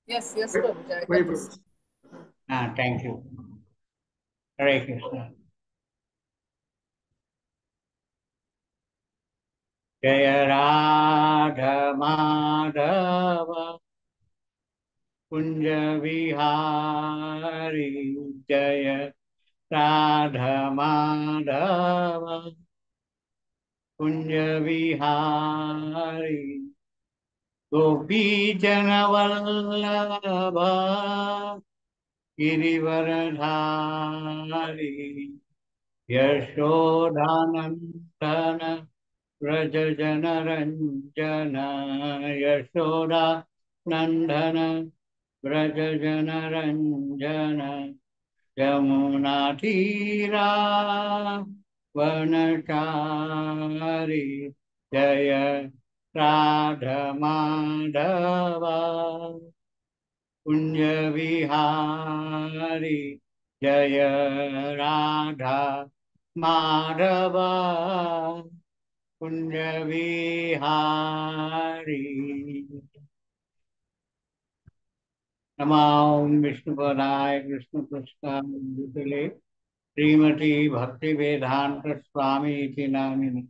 Yes, yes, Prabhuji. I Wait, got this. Ah, thank you. Hare Krishna. Jaya Radha Madhava Kunja Vihari. Jaya Radha Madhava Kunja Vihari. Gopi Jana Vallabha Girivaradhari. Yashodanandana Vraja Jana Ranjana. Yashoda Nandana Vraja Jana Ranjana. Jamuna Tira Vanachari. Jaya Radha Madhava Kunja Vihari. Jaya Radha Madhava Kunja Vihari. Namo Vishnupadaya Krishna Prasthaya Srimati Bhakti Vedanta Swami इति नामिने.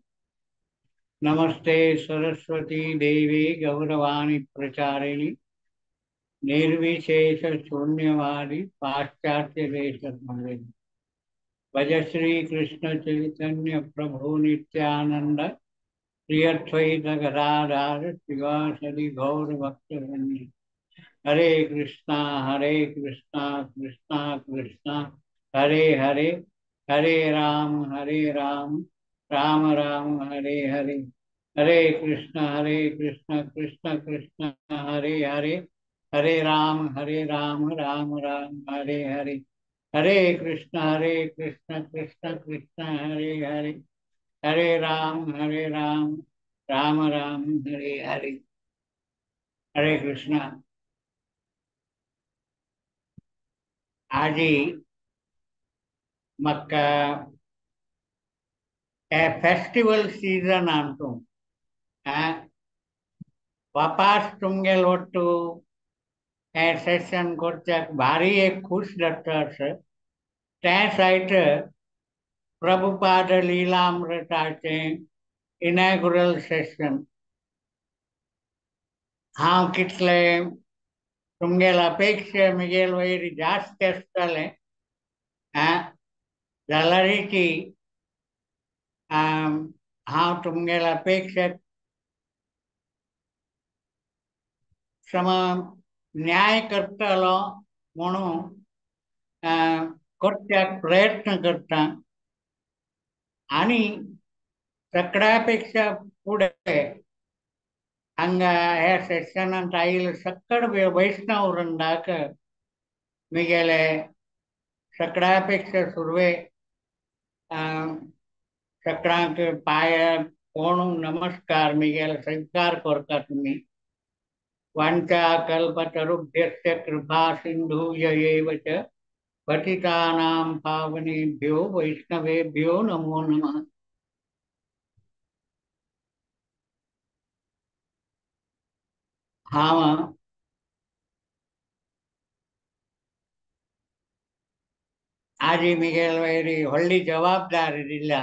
नमस्ते सरस्वती देवी गौरवाणी प्रचारिणी निर्विशेष शून्यवादी पाश्चात्य देशमंदिर. भज श्री कृष्ण चैतन्य प्रभु नित्यानंद श्री अद्वैत गदाधर शिवासदि गौर भक्तवृंद. हरे कृष्णा कृष्णा कृष्णा हरे हरे, हरे राम राम राम हरे हरे. हरे कृष्ण कृष्ण कृष्ण हरे हरे, हरे राम राम राम हरे हरे. हरे कृष्ण कृष्ण कृष्ण हरे हरे, हरे राम राम राम हरे हरे. हरे कृष्ण. आजी Mecca festival season अंतु वापस तुमगेल ಒಟ್ಟು सेशन करच्याक भारी एक खुश जाता आसा. त्या सायट प्रभुपाद लीलामृताचें इनॉग्युरल सेशन. हांव कितले तुमगेल अपेक्षा मिगेल वयर जास्त आसतालें जाल्यारची हांव तुमगेल अपेक्षा सम न्याय करतलो म्हणून करच्याक प्रयत्न करता. आनी सगळ्या पेक्षा फुडें हांगा ह्या सेशनांत आयिल्ले सकळ वैष्णव वृंदाक मिगेले सगळ्या पेक्षा सुरवे सगळ्यांक पांय पडून नमस्कार मिगेले स्वीकार करता तुमी. वांछा कल्पतरुभ्यश्च कृपा सिंधुभ्य एव च पतितानां पावनेभ्यो वैष्णवेभ्यो नमो नमः. हांव आजी मिगेल वयर व्हडली जबाबदारी दिल्या.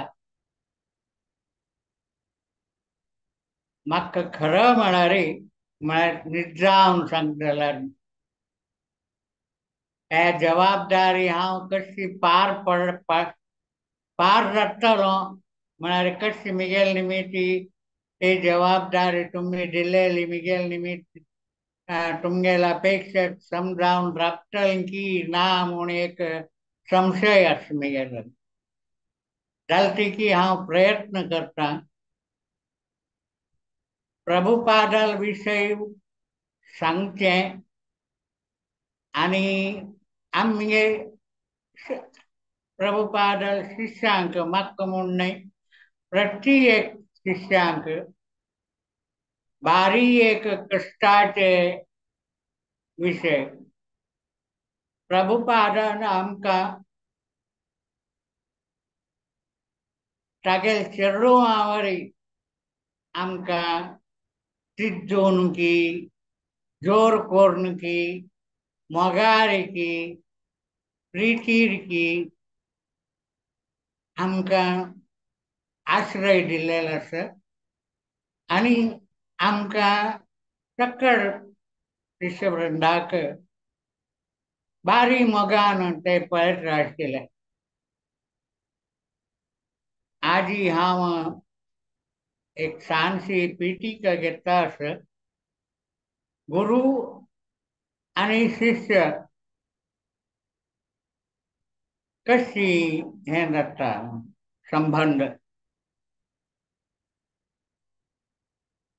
म्हाका खरं म्हळ्यार म्हळ्यार निजावन सांगतल्यार ह्या जबाबदारी हांव कशी पार पार जातलो म्हळ्यार कशी मिगेल निमित्ती ती जबाबदारी तुमी दिलेली मिगेल निमित्त तुमगेल्या अपेक्षा समजावन राबतली की ना म्हूण एक संशय आसा मिगेलो. जालें की हांव प्रयत्न करता प्रभुपादाल विशय सांगचें आनी आमगे प्रभुपादाल शिष्यांक म्हाका म्हूण न्हय प्रति एक शिष्यांक बारी एक कश्टाचे विशय. प्रभुपादान आमकां तागेल चेडवां वरी आमकां चिज्जोन की जोर करून की मोगार की प्रितीर की आमकां आश्रय दिल्लेलो आसा आनी आमकां चक्कर शिष्यवृंदाक बारी मोगान ते पळयत आशिल्ले. आजी हांव एक ल्हानशी पिटिका घेता आसा. गुरु आनी शिष्य कशी हें जाता संबंद.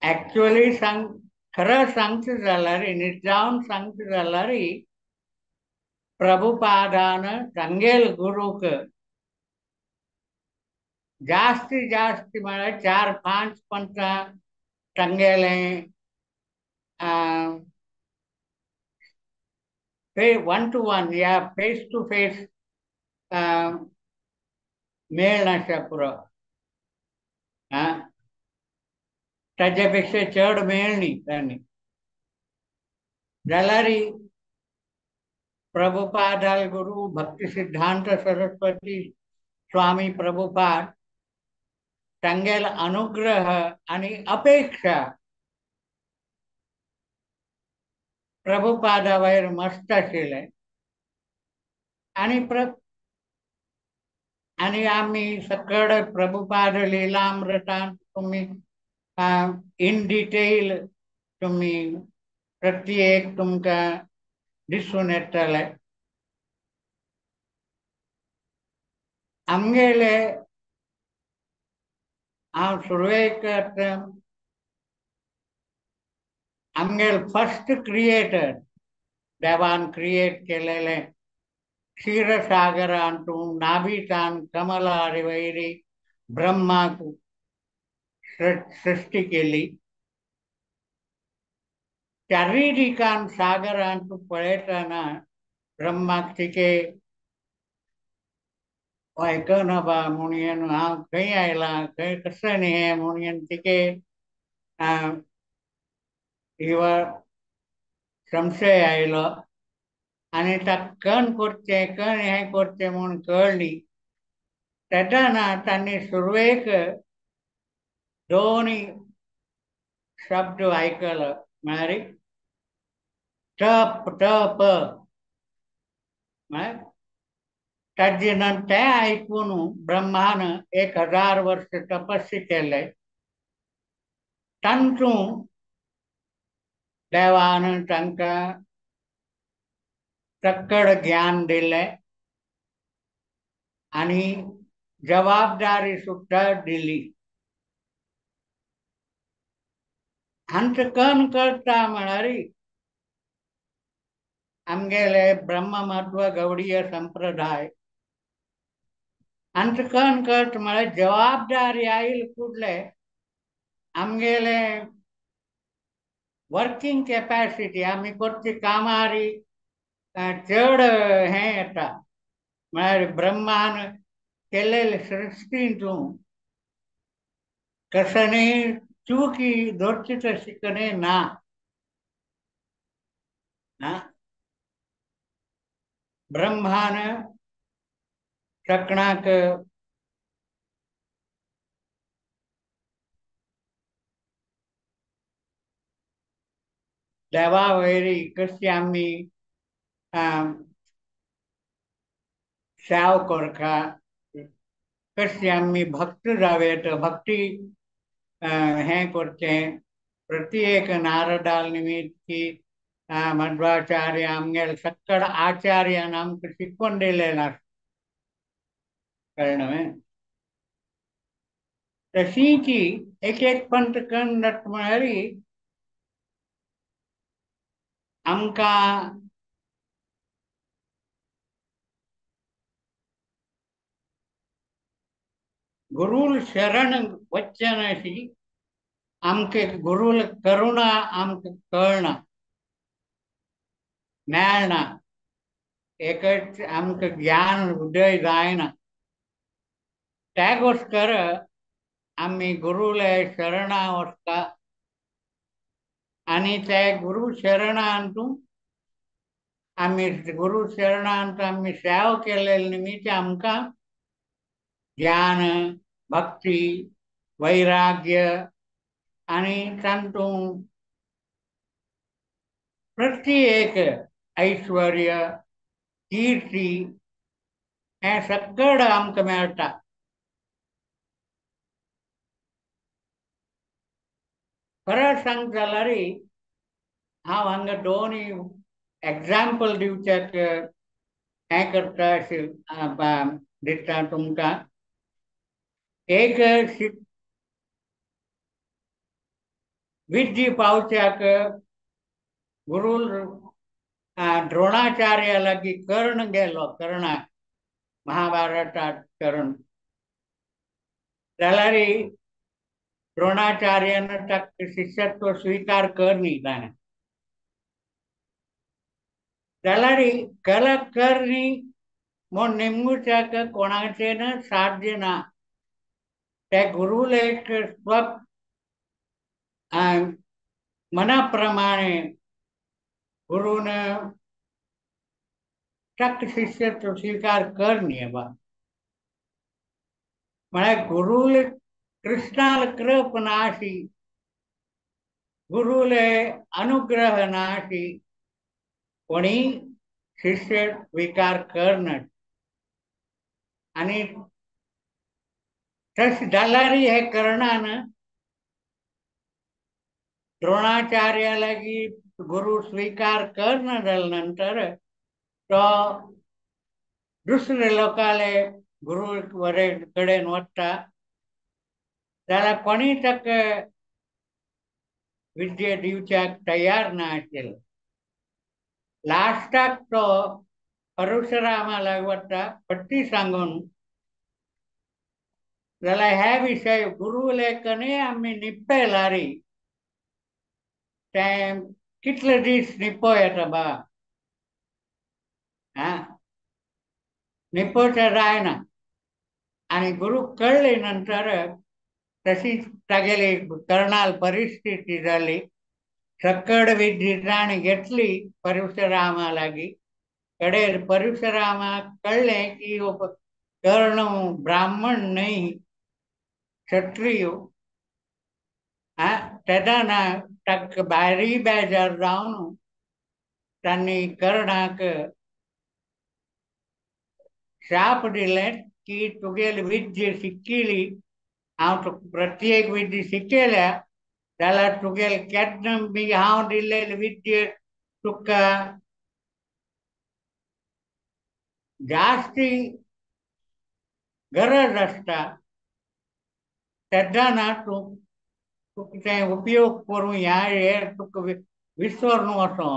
एक्चुअली सांग खरं सांगचें जाल्यार निजावन सांगचें जाल्यार प्रभुपादान तांगेल गुरूक जास्ती जास्ती म्हळ्यार 4-5 पंथां तांगेलें 1 to 1 या फेस टू फेस मेळनासलें पुरो. ताजे पेक्षा चड मेळनी तांणी. जाल्यार प्रभुपादाल गुरु भक्ती सिद्धांत सरस्वती स्वामी प्रभुपाद तांगेल अनुग्रह आनी अपेक्षा प्रभुपादा वयर मस्त आशिल्लें. आनी आनी आमी सकड प्रभुपाद लीलामृतांत तुमी इन डिटेल तुमी प्रत्येक तुमकां दिसून येतलें. आमगेले हांव सुरवेक आमगेल फर्स्ट क्रिएटर देवान क्रिएट केलेलें क्षीरसागरांतू नाभितान कमलारी वैरी ब्रह्माक सृष्टी केली. चारी दिकान सागरांतू पळयतना ब्रह्माक तिके आयकना बा म्हणून हांव खंय आयलां खंय कशें न्ही हें म्हणून तिके संशय आयलो आनी ताका कण करचें कण हें करचें म्हूण कळ्ळी. तेन्ना तांणी सुरवेक दोन शब्द आयकलो म्हळ्यार तप तप म्हळ्यार ताजे नंतर तें आयकून ब्रह्मान 1000 वर्स तपस्या केले. तांतूं देवान तांकां तक्कड ज्ञान दिलें आनी जबाबदारी सुद्दां दिली. हांचो कण करता म्हळ्यार आमगेले ब्रह्ममत्व गौडीय संप्रदाय हांचो कण करता म्हळ्यार जबाबदारी आयल कुडले आमगेले वर्किंग कॅपॅसिटी आमी करची कामारी चड हें येता. म्हळ्यार ब्रह्मान केल्ले सृश्टींतूं कसनी चुकी दवरची तशी कने ना. ब्रह्मान सकणाक देवा वयरी कशी आमी सेव करता कशी आमी भक्त जावं भक्ती हें करचें. प्रत्येक नारदाल निमित्त की मध्वाचार्य आमगेले सक्कड आचार्यान आमकां शिकवण दिलेलें आसा कळ्ळें न्हय. तशीच एक एक पंथ कन्न जाता म्हळ्यार आमकां गुरूल शरण वचन अशी आमकां गुरूल करुणा आमकां कळना मेळना एकच आमकां ज्ञान उदय जायना. त्या गोस्कर आमी गुरूले शरणा वचता. आनी ते गुरु शरणांत आमी गुरु शरणांत आमी सेवा केल्ले निमित्त आमकां ज्ञान, भक्ती, वैराग्य आनी तातूंत प्रत्येक ऐश्वर्य, कीर्ती हें सगळें आमकां मेळटा. खरें सांग जाल्यार हांव हांगा दोन एग्जाम्पल दिवच्याक हें करता अशें दिता तुमकां. एक विद्ये पावच्याक गुरु द्रोणाचार्य लागीं कर्ण गेलो, कर्णाक महाभारतात कर्ण जाल्यार द्रोणाचार्यान ताका शिष्यत्व स्वीकार कर न्ही ताणें. जाल्यार कला कर न्ही म्हूण निमगुच्याक कोणाचें साध्य ना. त्या गुरुले एक स्व मना प्रमाणे गुरुन ताका शिष्यत्व स्वीकार कर न्ही बा. म्हळ्यार गुरुले कृष्णाल कृप नाशी, गुरुले अनुग्रह नाशी कोणी शिष्य स्वीकार करना. आनी तशें जाल्यार हे करणान द्रोणाचार्या लागीं गुरु स्वीकार करना जाल्या नंतर तो दुसरे लोकांले गुरु कडेन वता जाल्यार कोणी ताका विद्या दिवच्याक तयार ना आशिल्लो. लास्टाक तो परशुरामा लागीं वता पट्टी सांगून जाल्यार ह्या विशय गुरुलेखनय आमी निपयलारी तें कितले दीस निपो येता बा, आं निपोवचें जायना. आनी गुरू कळ्ळे नंतर तशीच तागेली कर्णाल परिस्थिती जाली. सकड विद्या ताणें घेतली परशुरामा लागीं. कडेर परशुरामाक कळ्ळें की कर्ण ब्राह्मण न्हय, क्षत्रिय. तेन्ना ताका भारी बेजार जावन तांणी कर्णाक शाप दिले की तुगेली विद्या शिकिली हांव तुका प्रत्येक विद्या शिकयल्या जाल्यार तुगेले केन्ना बी हांव दिल्लेली विद्या तुका जास्ती गरज आसता तेन्ना तूं तुका तें उपयोग करूं ह्या हे तुका विसरून वचो.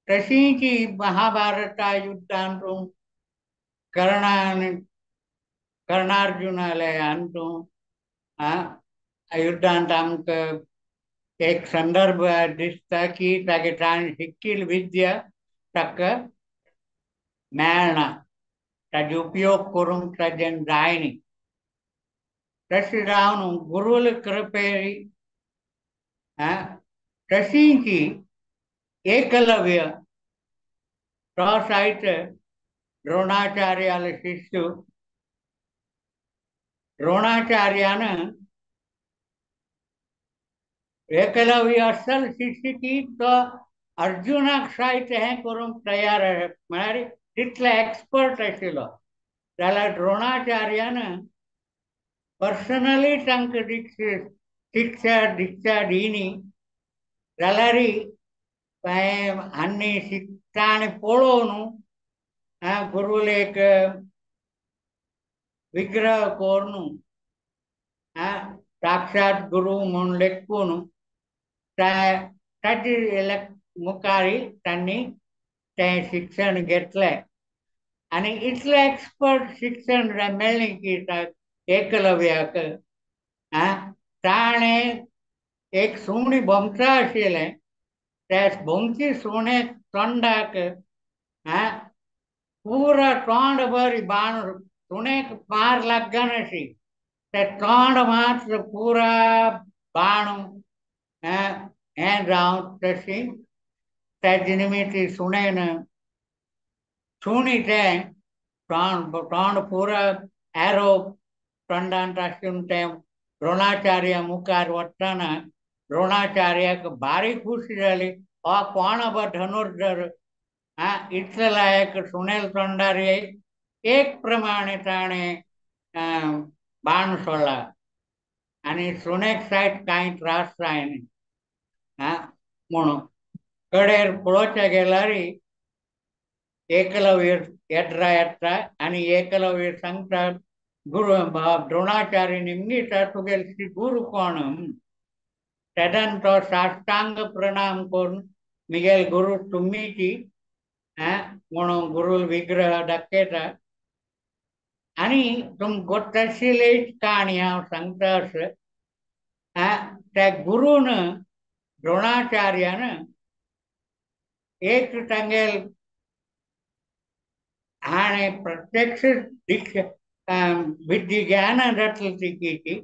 तशीच महाभारता युद्धांत कर्णान कर्णार्जुनाले हातूं युद्धांत आमकां एक संदर्भ दिसता की तागे ताणें शिकिल्ली विद्या ताका मेळना, ताजो उपयोग करूंक ताज्यान जायना. तशें जावन गुरुले कृपे तशीच एकलव्य तो सायत द्रोणाचार्याले शिष्य. द्रोणाचार्यान एकलव्य असल शिष्य की तो अर्जुनाक सायत हें करूंक तयार म्हळ्यार तितलो एक्सपर्ट आशिल्लो. जाल्यार द्रोणाचार्यान पर्सनली तांकां शिक्षा दीक्षा दिनी जाल्यार आनी ताणें पळोवन गुरुले एक विग्रह करून साक्षात गुरु म्हूण लेखून ताजे मुखार तांणी तें शिक्षण घेतलें. आनी इतलें एक्सपर्ट शिक्षण मेळ्ळें की एकलव्याक ताणें एक सुणी भोंवता आशिल्लें त्या भोंवची सुणे तोंडाक पुरा तोंड बरी बाण सुणेक मार लागनाशी ते तोंड मात्र पुरा बाण हें जावं तशी तेजे निमित्त सुणेन सुणी तें तोंड तोंड पुरा एरो तोंडांत आसून तें द्रोणाचार्य मुखार वतना द्रोणाचार्याक भारी खुशी जाली, हो कोण बो धनुर्धर आं इतले लायक सुणेल तोंडार एक प्रमाणे ताणें बाण सोडला आनी सुणेक सायट कांय त्रास जायना आं म्हणून कडेर पळोवच्या गेल्यार एकलव्य येत्रा येता आनी एकलव्य सांगता गुरु द्रोणाचार्य निमगिता तुगेले गुरु कोण. तेदन तो साष्टांग प्रणाम करून मिगेल गुरु तुमीची म्हणून गुरु विग्रह दाखयता. आनी तुमकां गोत्त आशिल्ली काणी हांव सांगता अशें त्या गुरून द्रोणाचार्यान एक तांगेल हाणें प्रत्यक्ष दीक्षा विद्या ज्ञान जातलें तिकीची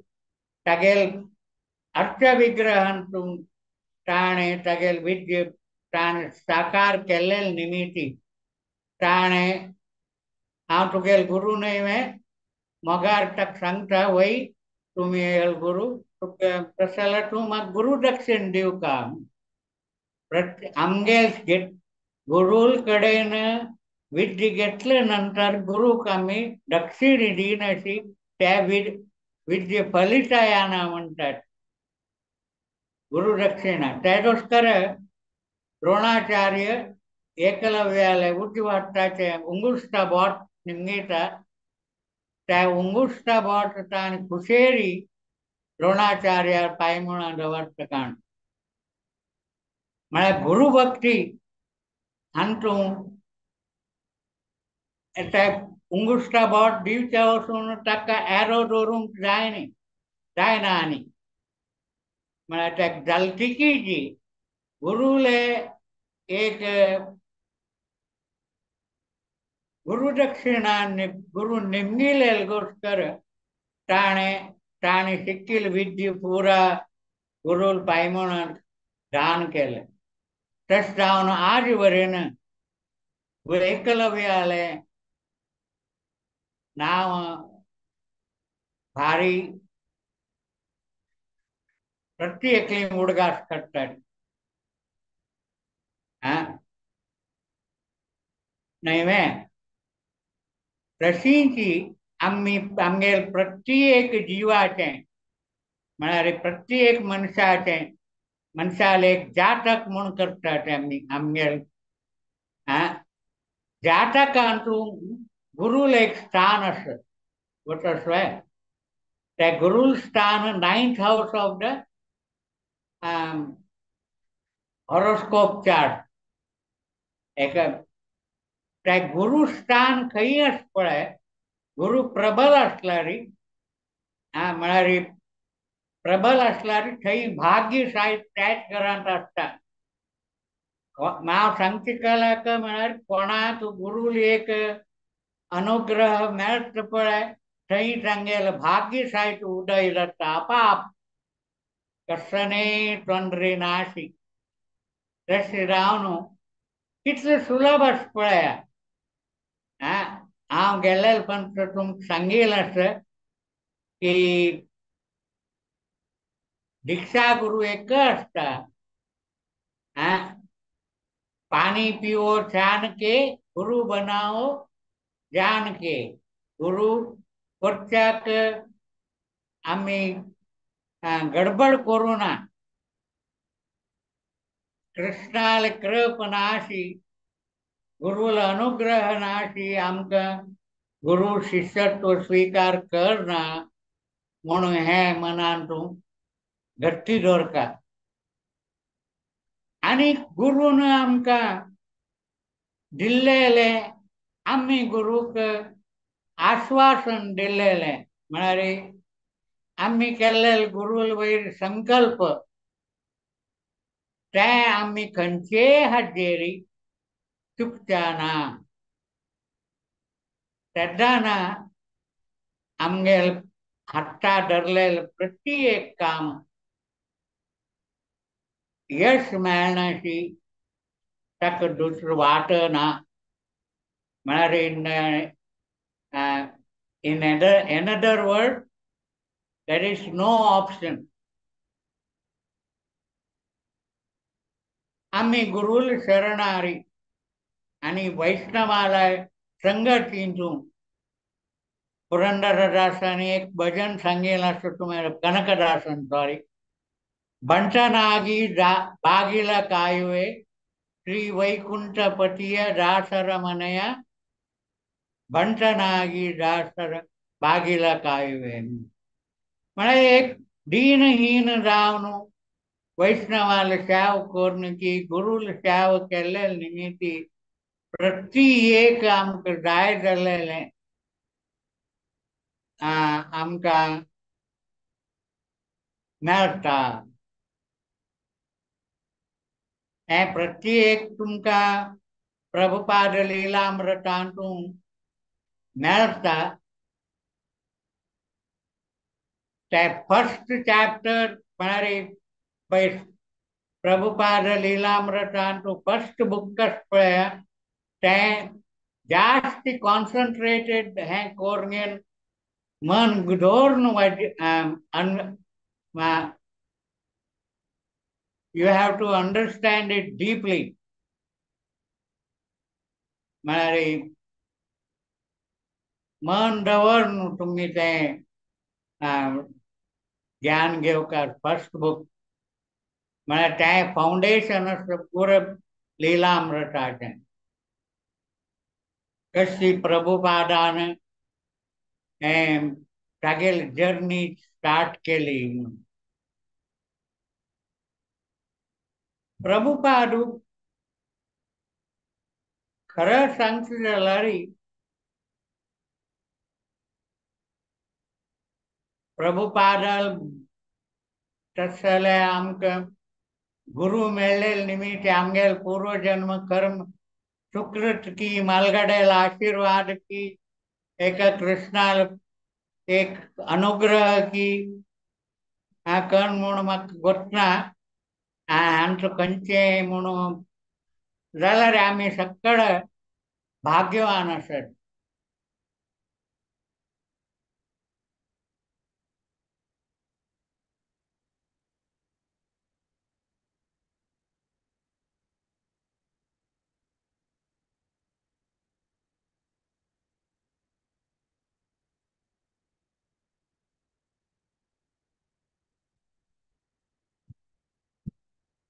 तागेल अर्थ विग्रहान ताणें तागेल विद्ये ताणें साकार केल्ले निमित्ती ताणें हांव तुगेल गुरू न्हय वे मोगार ताका सांगता वय तुमी गुरू तुका तशें जाल्यार तूं म्हाका गुरू दक्षिण दिवका. आमगेल गुरूल कडेन विद्या घेतले नंतर गुरूक आमी दक्षिण दिनाशी त्या विद्ये फलिता याना म्हणटात गुरु दक्षिणा. तेदोस्कर द्रोणाचार्य एकलव्याले उजवाटाचे उंगुष्टा बोट निमगिता त्या उंगुष्टा बोट ताणें खुशेरी द्रोणाचार्यार पांय म्हणून दवरता काण. म्हळ्यार गुरुभक्ती हातूंत त्या उंगुष्टा बोट दिवच्या वचून ताका एरो दवरूंक जायना जायना. आनी म्हळ्यार त्या जालतिकीची गुरुले एक गुरुदक्षिणा गुरु निमगिलेल गोस्कर ताणें ताणें शिकिल विद्या पुरा गुरूल पांय म्हणून दान केलें. तशें जावन आज वरेन एकलव्यालें नांव भारी प्रत्येकली उडगास काडटात. आं न्हय वे तशींची आमी आमगेल प्रत्येक जिवाचें म्हळ्यार प्रत्येक मनशाचें मनशाले एक जातक म्हूण करतात आमी आमगेल. आं जातकांतू गुरूल एक स्थान आसा गोतसवे त्या गुरूल स्थान 9th house of the horoscope chart. एका त्या गुरुस्थान खंय आसा पळय गुरु प्रबल आसल्यार आं म्हळ्यार प्रबल आसल्यार थंय भाग्य सायट त्याच घरांत आसता. हांव सांगचे कलाक म्हळ्यार कोणाक गुरूल एक अनुग्रह मेळटा पळय थंय तांगेलें भाग्य सायट उदय जाता आपाप कसने तोंडरे नाशी. तशें जावन कितलें सुलभ आसा पळया. आं हांव गेल्ले पण तुमकां सांगील आसा की दीक्षा गुरु एक आसता. आं पानी पिवो छान के गुरु बनाओ जान के. गुरु करच्याक आमी गडबड करूं ना. कृष्णाले कृप नाशी गुरूल अनुग्रह नाशी आमकां गुरु शिष्यत्व स्वीकार करना म्हणून हें मनान तूं घट्टी दवरता. आनी गुरून आमकां दिल्लेलें आमी गुरूक आश्वासन दिल्लेलें म्हळ्यार आमी केल्ले गुरूल वयर संकल्प ते आमी खंयचेय हाजेरी चुकच्या ना. तेन्ना आमगेल हाता धरलेलें प्रत्येक काम यश मेळनाशी ताका दुसरो वाट ना. म्हळ्यार in another word there is no option. आमी गुरुल शरणारी आनी वैष्णवाला संगतींतून पुरंदरदासांनी एक भजन सांगेल आसता तुमी कनकदासान सॉरी ಬಂಟನಾಗಿ ಬಾಗಿಲ ಕಾಯುವೆ ಶ್ರೀ ವೈಕುಂಠಪತಿಯ ದಾಸರ ಮನೆಯ ಬಂಟನಾಗಿ ದಾಸರ ಬಾಗಿಲ ಕಾಯುವೆ. म्हळ्यार एक दीनहीन जावन वैष्णवाल सेव करून की गुरुल सेव केल्ले निमित्ती प्रति एक आमकां जाय जाल्लें आमकां मेळटा. हें प्रत्येक तुमकां प्रभुपाद लीलामृतांतू मेळटा. ते फर्स्ट चॅप्टर म्हळ्यार प्रभुपाद लीलामृतांतू फर्स्ट बुकच पळया तें जास्ती कॉन्सन्ट्रेटेड हें करून मन दवरून you have to understand it deeply. म्हळ्यार मन दवरून तुमी तें ज्ञान घेवकार फर्स्ट बूक म्हळ्यार तें फावंडेशन आसता पुरो लीलामृताचें. कशी प्रभुपादान हें तागेली जर्नी स्टार्ट केली म्हणून. प्रभुपाद खरें सांगचें जाल्यार प्रभुपादाल तशें जाल्यार आमकां गुरु मेळ्ळे निमित्त आमगेले पूर्वजन्म कर्म सुकृत की मालगाड्याला आशीर्वाद की एका कृष्णाल एक अनुग्रह की कण म्हूण म्हाका गोतना आमचो खंयचें म्हणून जाल्यार आमी सगळे भाग्यवान आसत.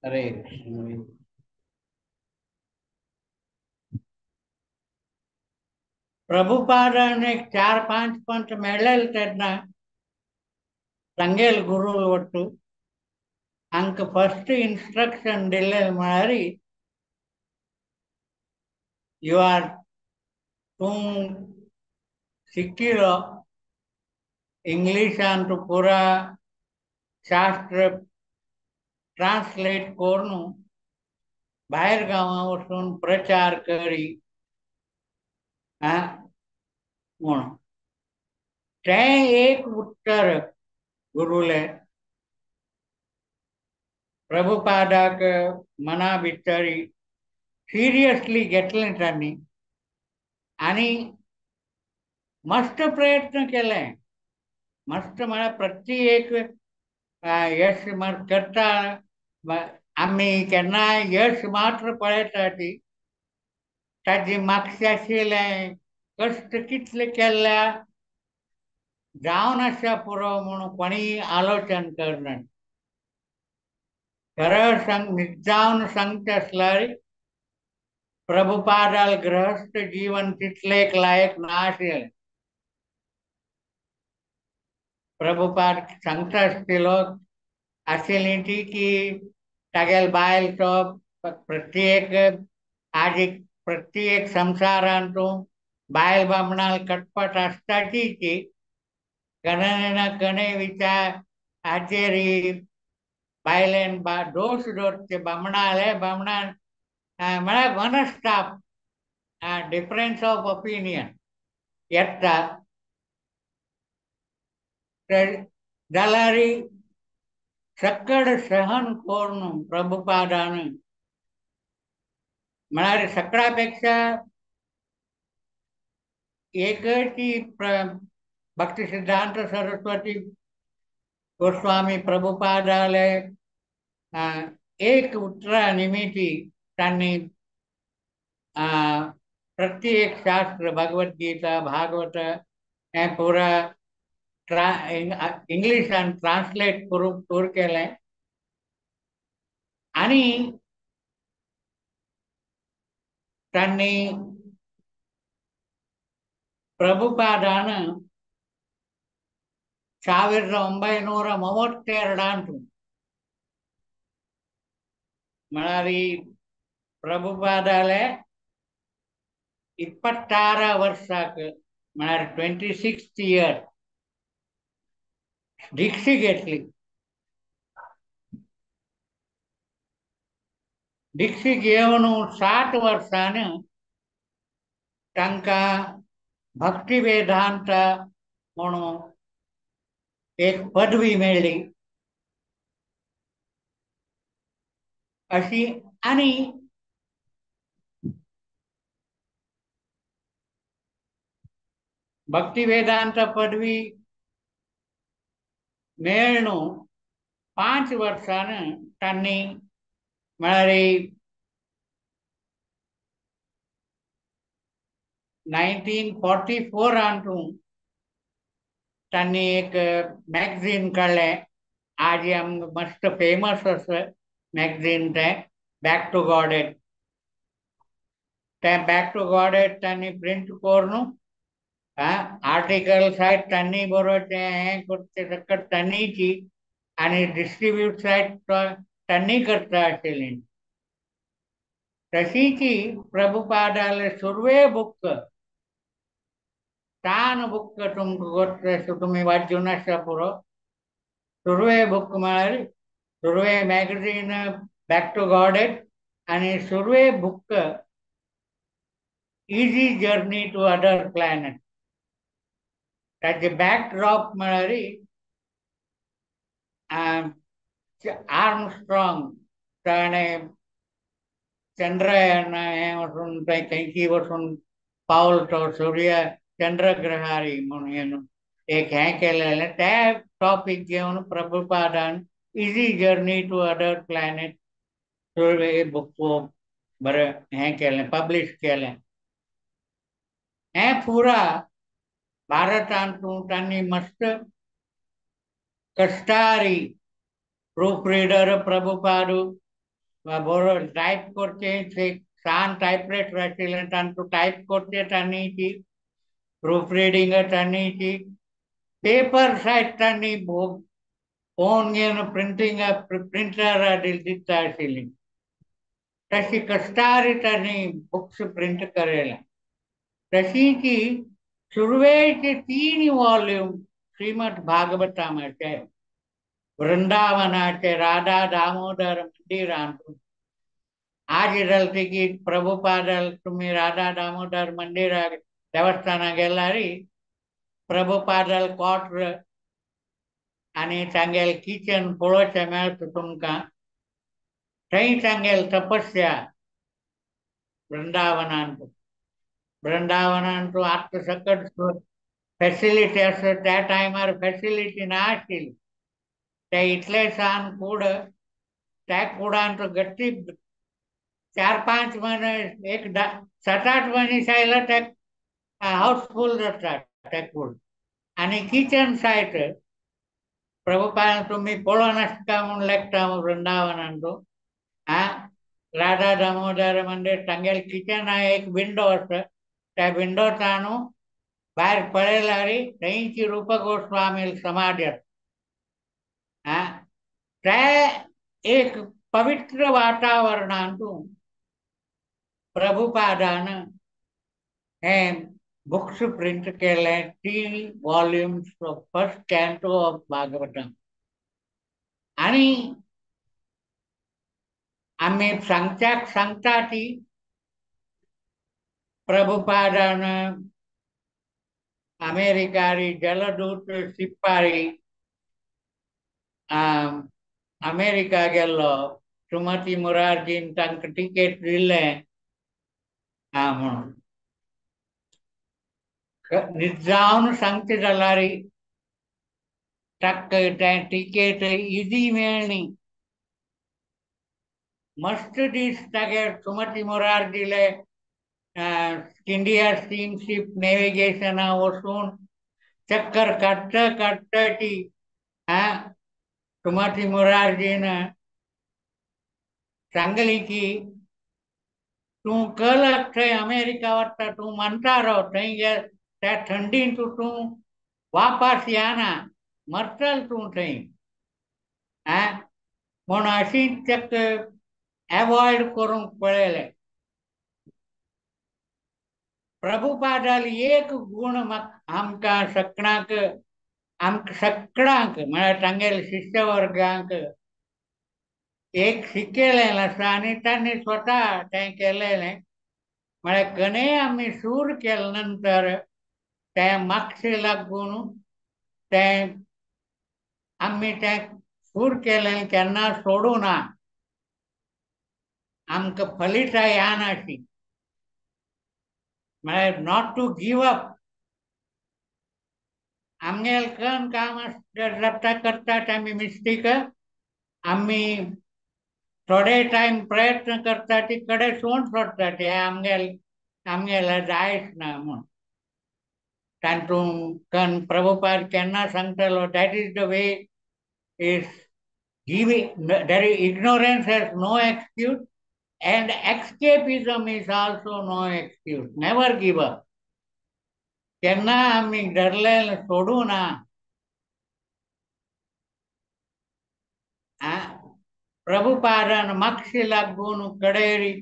हरे कृष्ण. प्रभुपादान एक 4-5 पंथ मेळ्ळे तेन्ना तांगेल गुरू वट्टू हांकां फर्स्ट इन्स्ट्रक्शन दिल्लें म्हळ्यार you are तूं शिकिलो इंग्लिशान तूं पुरा शास्त्र ट्रान्सलेट करून भायर गांवां वचून प्रचार करी म्हणून तें एक उत्तर गुरुले प्रभुपादाक मना भितर सिरियसली घेतलें तांणी आनी मस्त प्रयत्न केले. मस्त म्हळ्यार प्रत्येक यश करता आमी केन्नाय यश मात्र पळयता ती ताजी मागशे आशिल्लें कश्ट कितले केल्ल्या जावन आसा पुरो म्हणून कोणीय आलोचन करना. खरें सांग जावन सांगता आसल्यार प्रभुपादाल गृहस्थ जीवन तितलें लायक ना आशिल्लें. प्रभुपाद सांगता आसतलो आशिल्ली ती की तागेल बायल तो प्रत्येक आज एक प्रत्येक संसारान तूं बायल बामणाल कटपट आसता ती की कणे ना कणे विचार हाचेर बायलेन दोश दवरचे बामणाले बामणान म्हळ्यार मनस्ताप डिफरन्स ऑफ ओपिनियन येता जाल्यार सकड सहन करून प्रभुपादान म्हळ्यार सगळ्या पेक्षा एकची भक्ती सिद्धांत सरस्वती गोस्वामी प्रभुपादाले एक उत्तरा निमित्ती तांणी प्रत्येक शास्त्र भगवद्गीता भागवत हें पुरा इंग्लिशान ट्रान्सलेट करूंक सुरू केलें आनी तांणी प्रभुपादान 1932 म्हळ्यार प्रभुपादाले 26 वर्साक म्हळ्यार 26th year दीक्षी घेतली. दीक्षी घेवन 60 वर्सान तांकां भक्ती वेदांत म्हणून एक पदवी मेळ्ळी अशी. आनी भक्ती वेदांत पदवी मेळ्ळू 5 वर्सान तांणी म्हळ्यार 1944 तांणी एक मॅगझीन काडलें. आज आमकां मस्त फेमस आसा मॅगझीन तें बॅक टू गॉडेड. तें बॅक टू गॉडेड तांणी प्रिंट करून आर्टिकल सायट तांणी बरोवचें हें करचें सकट तांणीची आनी डिस्ट्रिब्यूट सायट तांणी करता आशिल्ली. तशीची प्रभुपादाले सुर्वे बुक तान बुक तुमकां गोत तुमी वाचून आसा पुरो. सुर्वे बुक म्हळ्यार Surve magazine back to Godhead आनी Surve book easy journey to other planet. ताचे बॅकड्रॉप म्हळ्यार आर्मस्ट्रॉंग ताणें चंद्रयान हें वचून थंय खंयची वचून पावल तो सूर्य चंद्रग्रहारी म्हणून एक हें केलेलें त्या टॉपीक घेवन प्रभुपादान easy journey to other planet Surve book बरें हें केलें पब्लिश केलें. हें पुरा भारतांत तांणी मस्त कश्टारी प्रूफ रिडर प्रभुपाद बरो टायप करचें सान टायपरेटर आशिल्लें तांतूं टायप करचें तांणी प्रूफ रिडींग तांणी पेपर सायट तांणी फोन घेवन प्रिंटींग प्रिंटर दिता आशिल्ली. तशी कश्टारी तांणी बुक्स प्रिंट केलें. तशीची सुरवेचे 3 वॉल्यूम श्रीमद भागवतामाचे वृंदावनाचे राधा दामोदर मंदिरांत आज जालें की प्रभुपादाल तुमी राधा दामोदर मंदिराक देवस्थाना गेल्यार प्रभुपादाल क्वॉर्टर आनी तांगेलें किचन पळोवचें मेळटा तुमकां. थंय तांगेली तपस्या वृंदावनांत. वृंदावनांत आतां सकट फॅसिलिटी आसा त्या टायमार फॅसिलिटी ना आशिल्ली. ते इतले सान कूड त्या कुडांत गट्टी 4-5 म्हयने एक 7-8 मनीस आयला त्या हाऊसफूल जाता त्या कूड. आनी किचन सायट प्रभुपाद तुमी पळोवन आसता म्हूण लेखता वृंदावनांत. राधा दामोदर मंदिर तांगेलें किचन एक विंडो आसा त्या विंडोच्यान भायर पळयल्यार थंयची रूप गोस्वामी समाधी आसा. ते एक पवित्र वातावरणांत प्रभुपादान हें बुक्स प्रिंट केले 3 volumes of first canto of Bhagavatam. आनी आमी सांगच्याक सांगता ती प्रभुपादान अमेरिकारी जलदूत शिपारी अमेरिका गेल्लो सुमती मुरारजीन तांकां टिकेट दिल्लें आं म्हणून जावन सांगचे जाल्यार ताका तें टिकेट इजी मेळ्ळी. मस्त दीस तागेर सुमती मुरारजीले इंडिया स्टीमशीप नेविगेशना वचून चक्कर काडटा काडटा ती आं सुमती मुरारजीन सांगली की तूं कलक थंय अमेरिका वता तूं म्हणटा राव थंय गे त्या थंडीन तूं वापस येना मरतल तूं थंय आं म्हूण अशी ताका एवॉयड करूंक पळयलें. प्रभुपादाल एक गूण आमकां सगळ्यांक आमकां सगळ्यांक म्हळ्यार तांगेले शिष्यवर्गांक एक शिकयलें आसा आनी तांणी स्वता तें केलेलें म्हळ्यार कणें आमी सूर केले नंतर तें मागशे लागून तें आमी तें सूर केलें केन्ना सोडूं ना आमकां फलिता येनाशी म्हळ्यार not to give up. आमगेल कन काम जाता करतात आमी मिस्टेक आमी थोडे टायम प्रयत्न करता ती कडे सोड सोडटा हे आमगेल आमगेले जायच ना म्हूण. तातूंत कन प्रभुपाद केन्ना सांगतालो that is the way is giving there is ignorance has no excuse and escapism is also no excuse. Never give up. केन्ना आमी धरलें सोडूं ना. प्रभुपादान मागशी लागून कडेरी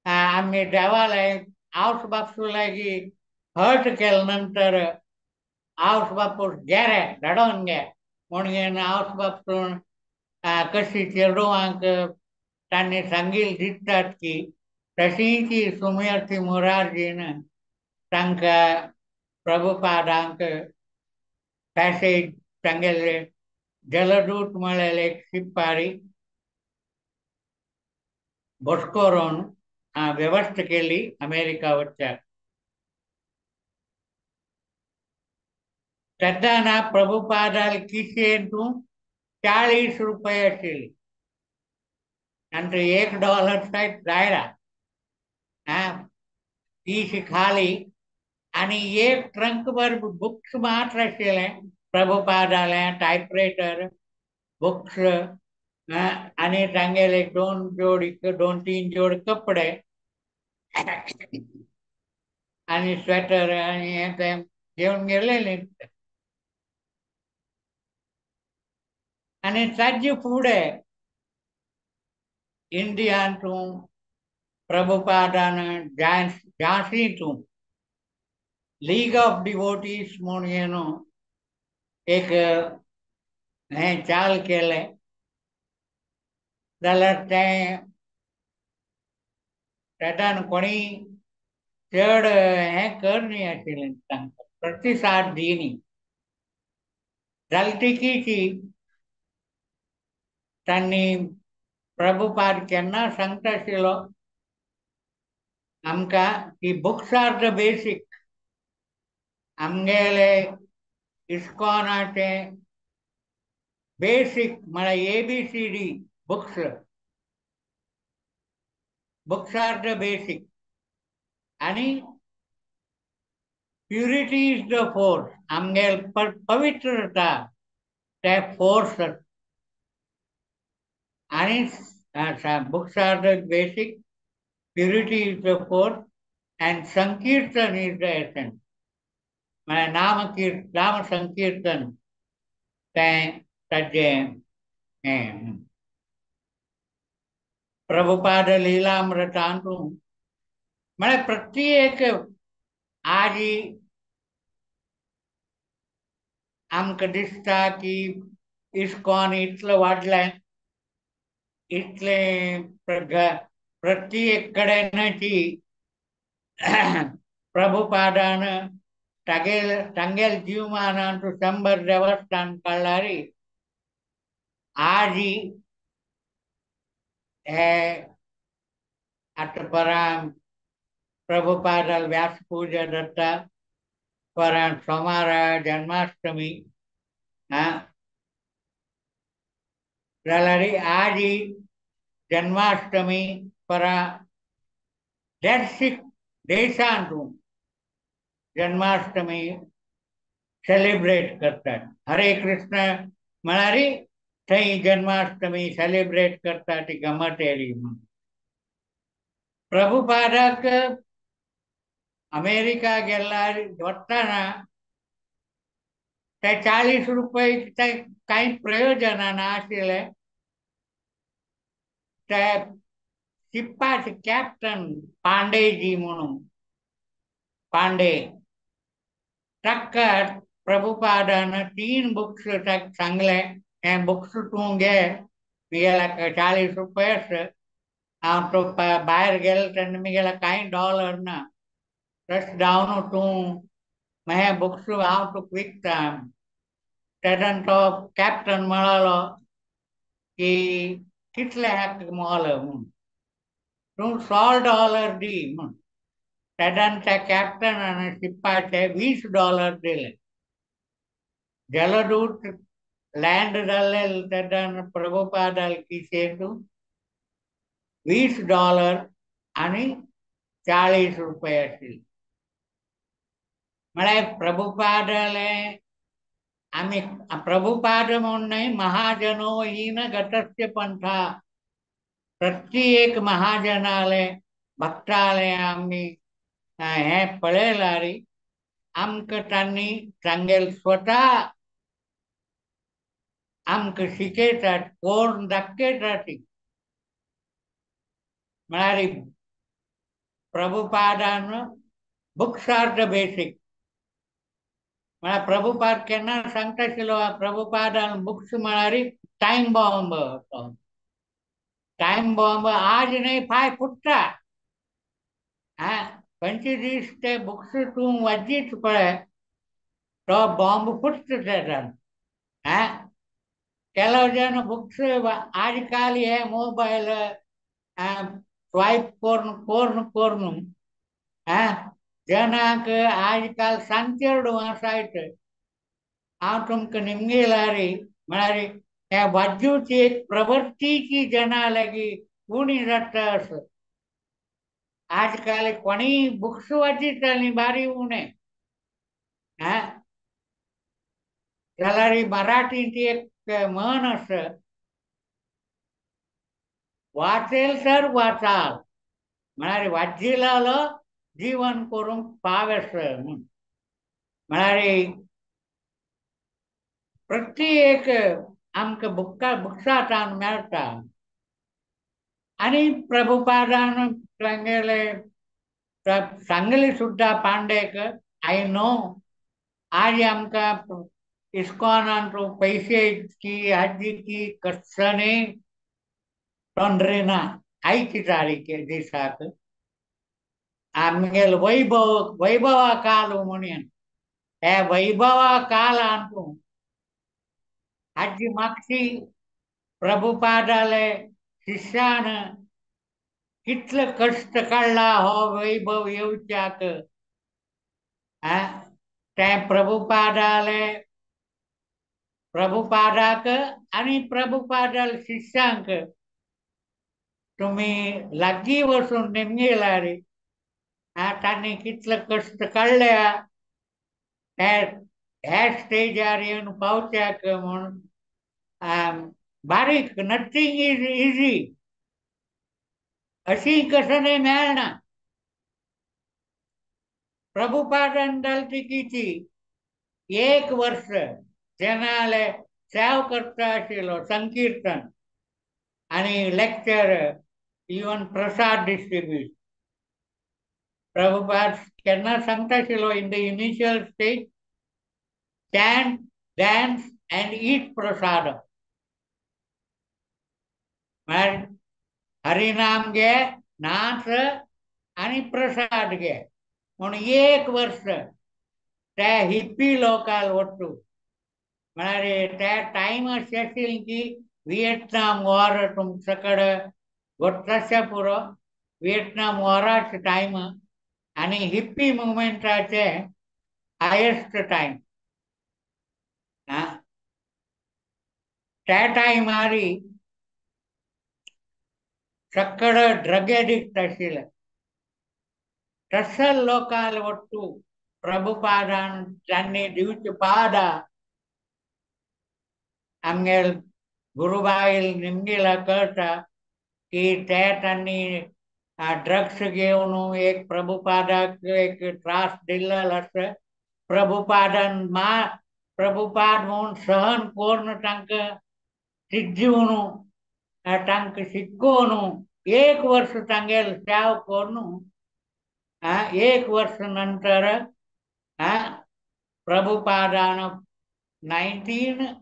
आमी देवालय आवस बापसू लागीं हट केले नंतर आवस बापूस गेले धाडोवन गे म्हणून आवस बापून कशी चेडवांक तांणी सांगील दितात की तशी ती सुमती मुरारजीन तांकां प्रभुपादांक पॅसेज तांगेले जलदूत म्हळ्यार एक शिपारी बस करून व्यवस्था केली अमेरिका वचच्याक. तेन्ना प्रभुपादाल किशेंतू 40 रुपये आशिल्ली आनी $1 सायत जायना आं तीस खाली आनी एक ट्रंक भर बुक्स मात्र आशिल्लें प्रभुपादालें टायपरायटर बुक्स आनी तांगेले 2-3 जोड कपडे आनी स्वेटर आनी हें तें घेवन गेलेले. आनी ताजे फुडें इंडियान तूं प्रभुपादान झांसी तूं लीग ऑफ डिवोटीज म्हूण न्हू एक हें चाल केलें जाल्यार तें तेदान कोणी चड हें करनी आशिल्लें तांकां प्रतिसाद दिनी जालें ती की तांणी प्रभुपाद केन्ना सांगता आशिल्लो आमकां की बुक्स are the basic. आमगेले इस्कॉनाचें बेसीक म्हळ्यार ABCD books books are the basic आनी प्युरिटी is the force. आमगेल पवित्रता ते फोर्स आनी books are the basic, purity is the force and sankirtan is the essence. म्हळ्यार नाम संकीर्तन तें ताजें हें. प्रभुपाद लीलामृतांतू म्हळ्यार प्रत्येक आजी आमकां दिसता की इस्कॉन इतलें वाडलें इतलें प्रत्येक कडेन प्रभुपादान तागेल तांगेल जीवमानान 100 देवस्थान काडल्यार आजी हे आतां परां प्रभुपादाल व्यासपूजा जाता, परां सोमारा जन्माष्टमी जाल्यार आजी जन्माष्टमी परां देडशी देशांत जन्माष्टमी सेलिब्रेट करतात. हरे कृष्ण म्हळ्यार थंय जन्माष्टमी सेलिब्रेट करतात ती गमत येयली म्हणून. प्रभुपादाक अमेरिका गेल्यार वतना ते 40 रुपये ते कांय प्रयोजना नाशिल्लें. ते शिप्पाचे कॅप्टन पांडेजी म्हणून पांडे ताका प्रभुपादान 3 बुक्स ताका सांगले, हे बुक्स तूं घे, मिगेल्या 40 रुपये आसा, हांव तो भायर गेलो तेन्ना मिगेल्या कांय डॉलर ना, तशें जावन तूं हे बुक्स हांव तुका विकता. तेन्ना तो कॅप्टन म्हणालो की कितले हाका मोल म्हूण, तूं $100 दी म्हूण. तेन्ना त्या कॅप्टनान शिप्पाचे $20 दिले. जलदूत लँड जाल्ले तेन्ना प्रभुपादाल किशेंत $20 आनी 40 रुपये आशिल्ले. म्हळ्यार प्रभुपादाले आमी प्रभुपाद म्हूण न्हय, महाजनो हीन गतस्य पंथा, प्रत्येक महाजनाले भक्ताले आमी हें पळयल्यार आमकां तांणी सांगेल स्वता आमकां शिकयतात, कोण दाखयतात. म्हळ्यार प्रभुपादान बुक्स are the basic. म्हळ्यार प्रभुपाद केन्ना सांगता आशिल्लो, प्रभुपादान बुक्स म्हळ्यार टायम बॉम्ब. टायम बॉम्ब आज न्हय फाय फुट्टा. 25 दीस ते बुक्स तूं वाचीत पळय तो बॉम्ब फुट्टा तेजान. ಕೆಲವು ಜನ बुक्स आजकाल हे मोबायल स्वायप करून करून करून जनांक आजकाल सांचेरडू आसायत. हांव तुमकां निमगेल्यार म्हळ्यार ह्या वाद्यूची एक प्रवृत्तीची जना लागीं उणी जाता असो. आजकाल कोणीय बुक्स वाचितालीं बारी उणें. जाल्यार मराठींत एक म्हण आसा, वाचेल तर वाचाल, म्हळ्यार वाचिलालो जीवन करूंक पाव आसा म्हूण. म्हळ्यार प्रत्येक आमकां बुक्सांत मेळटा. आनी प्रभुपादान तांगेले सांगले सुद्दां पांडेक, I know आज आमकां इस्कॉनान पैसे की हाजी की कसने तोंडरे ना. आयची तारीख दिसाक आमगेल वैभव वैभवा काल म्हणून हे वैभवा कालान तूं हाजी मागची प्रभुपादाले शिष्यान कितले कष्ट काडला हो वैभव येवच्याक. ते प्रभुपादाले प्रभुपादाक आनी प्रभुपादाल शिष्यांक तुमी लागीं वचून निमगेल्यार तांणी कितले कष्ट काडल्या ह्या स्टेजार येवन पावच्याक म्हूण. बारीक नथींग is easy अशी कसं मेळना. प्रभुपादान जाली 1 वर्ष जनाले सेव करता आशिल्लो संकीर्तन आनी लेक्चर इवन प्रसाद डिस्ट्रिब्यूट. प्रभुपाद केन्ना सांगता आशिल्लो, in the initial stage chant, dance and eat prasad. म्हळ्यार हरिनाम घे, नाच आनी प्रसाद घे. म्हूण 1 वर्ष त्या हिप्पी लोकांक वट्टू म्हळ्यार त्या टायम अशें आशिल्लें की व्हिएतनाम वॉर तुमचे कडेन गोत्ताशे पुरो, व्हिएतनाम वॉराचे टायम आनी हिप्पी मुवमेंटाचे हायेस्ट टायम. त्या टायमार सगळे ड्रग एडिक्ट आशिल्ले तसल लोकांक वट्टू प्रभुपादान तांणी दिवचे पादा आमगेल गुरुबायल निमगेला कळटा की ते तांणी ड्रग्स घेवन एक प्रभुपादाक एक त्रास दिल्लो आसता. प्रभुपादान मा प्रभुपाद म्हणून सहन करून तांकां सिद्धीवन तांकां शिकोवन एक वर्स तांगेल सेव करून एक वर्स नंतर प्रभुपादान 1966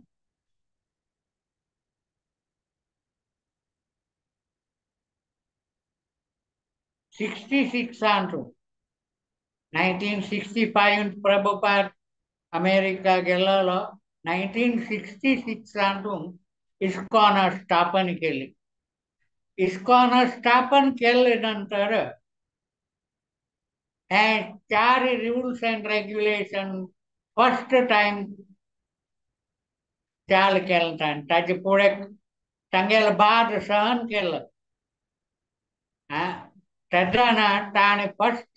1965 प्रभुपाद अमेरिका गेल्लो. 1966 इस्कॉन स्थापन केली. इस्कॉन स्थापन केले नंतर हे 4 rules and regulation first time चाल केलें ताणें. ताजे फुडें तांगेले बाद सहन केलो. तेन्ना ताणें फर्स्ट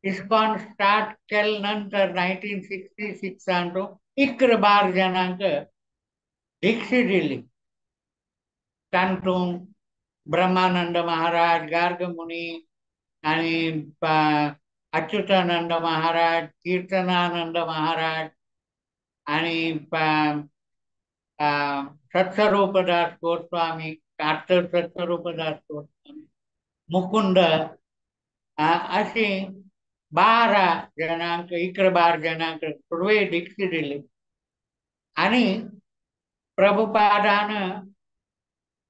इस्कॉन स्टार्ट केले नंतर 1966 11 जणांक दीक्षा दिली. तातूंत ब्रह्मानंद महाराज, गार्गमुनी आनी अच्युतानंद महाराज, कीर्तनानंद महाराज आनी सत्स्वरूपदास गोस्वामी, डॉक्टर सत्स्वरूपदास गोस्वामी, मुकुंद अशी 12 जणांक 11 जणांक सुरवे दीक्षा दिली. आनी प्रभुपादान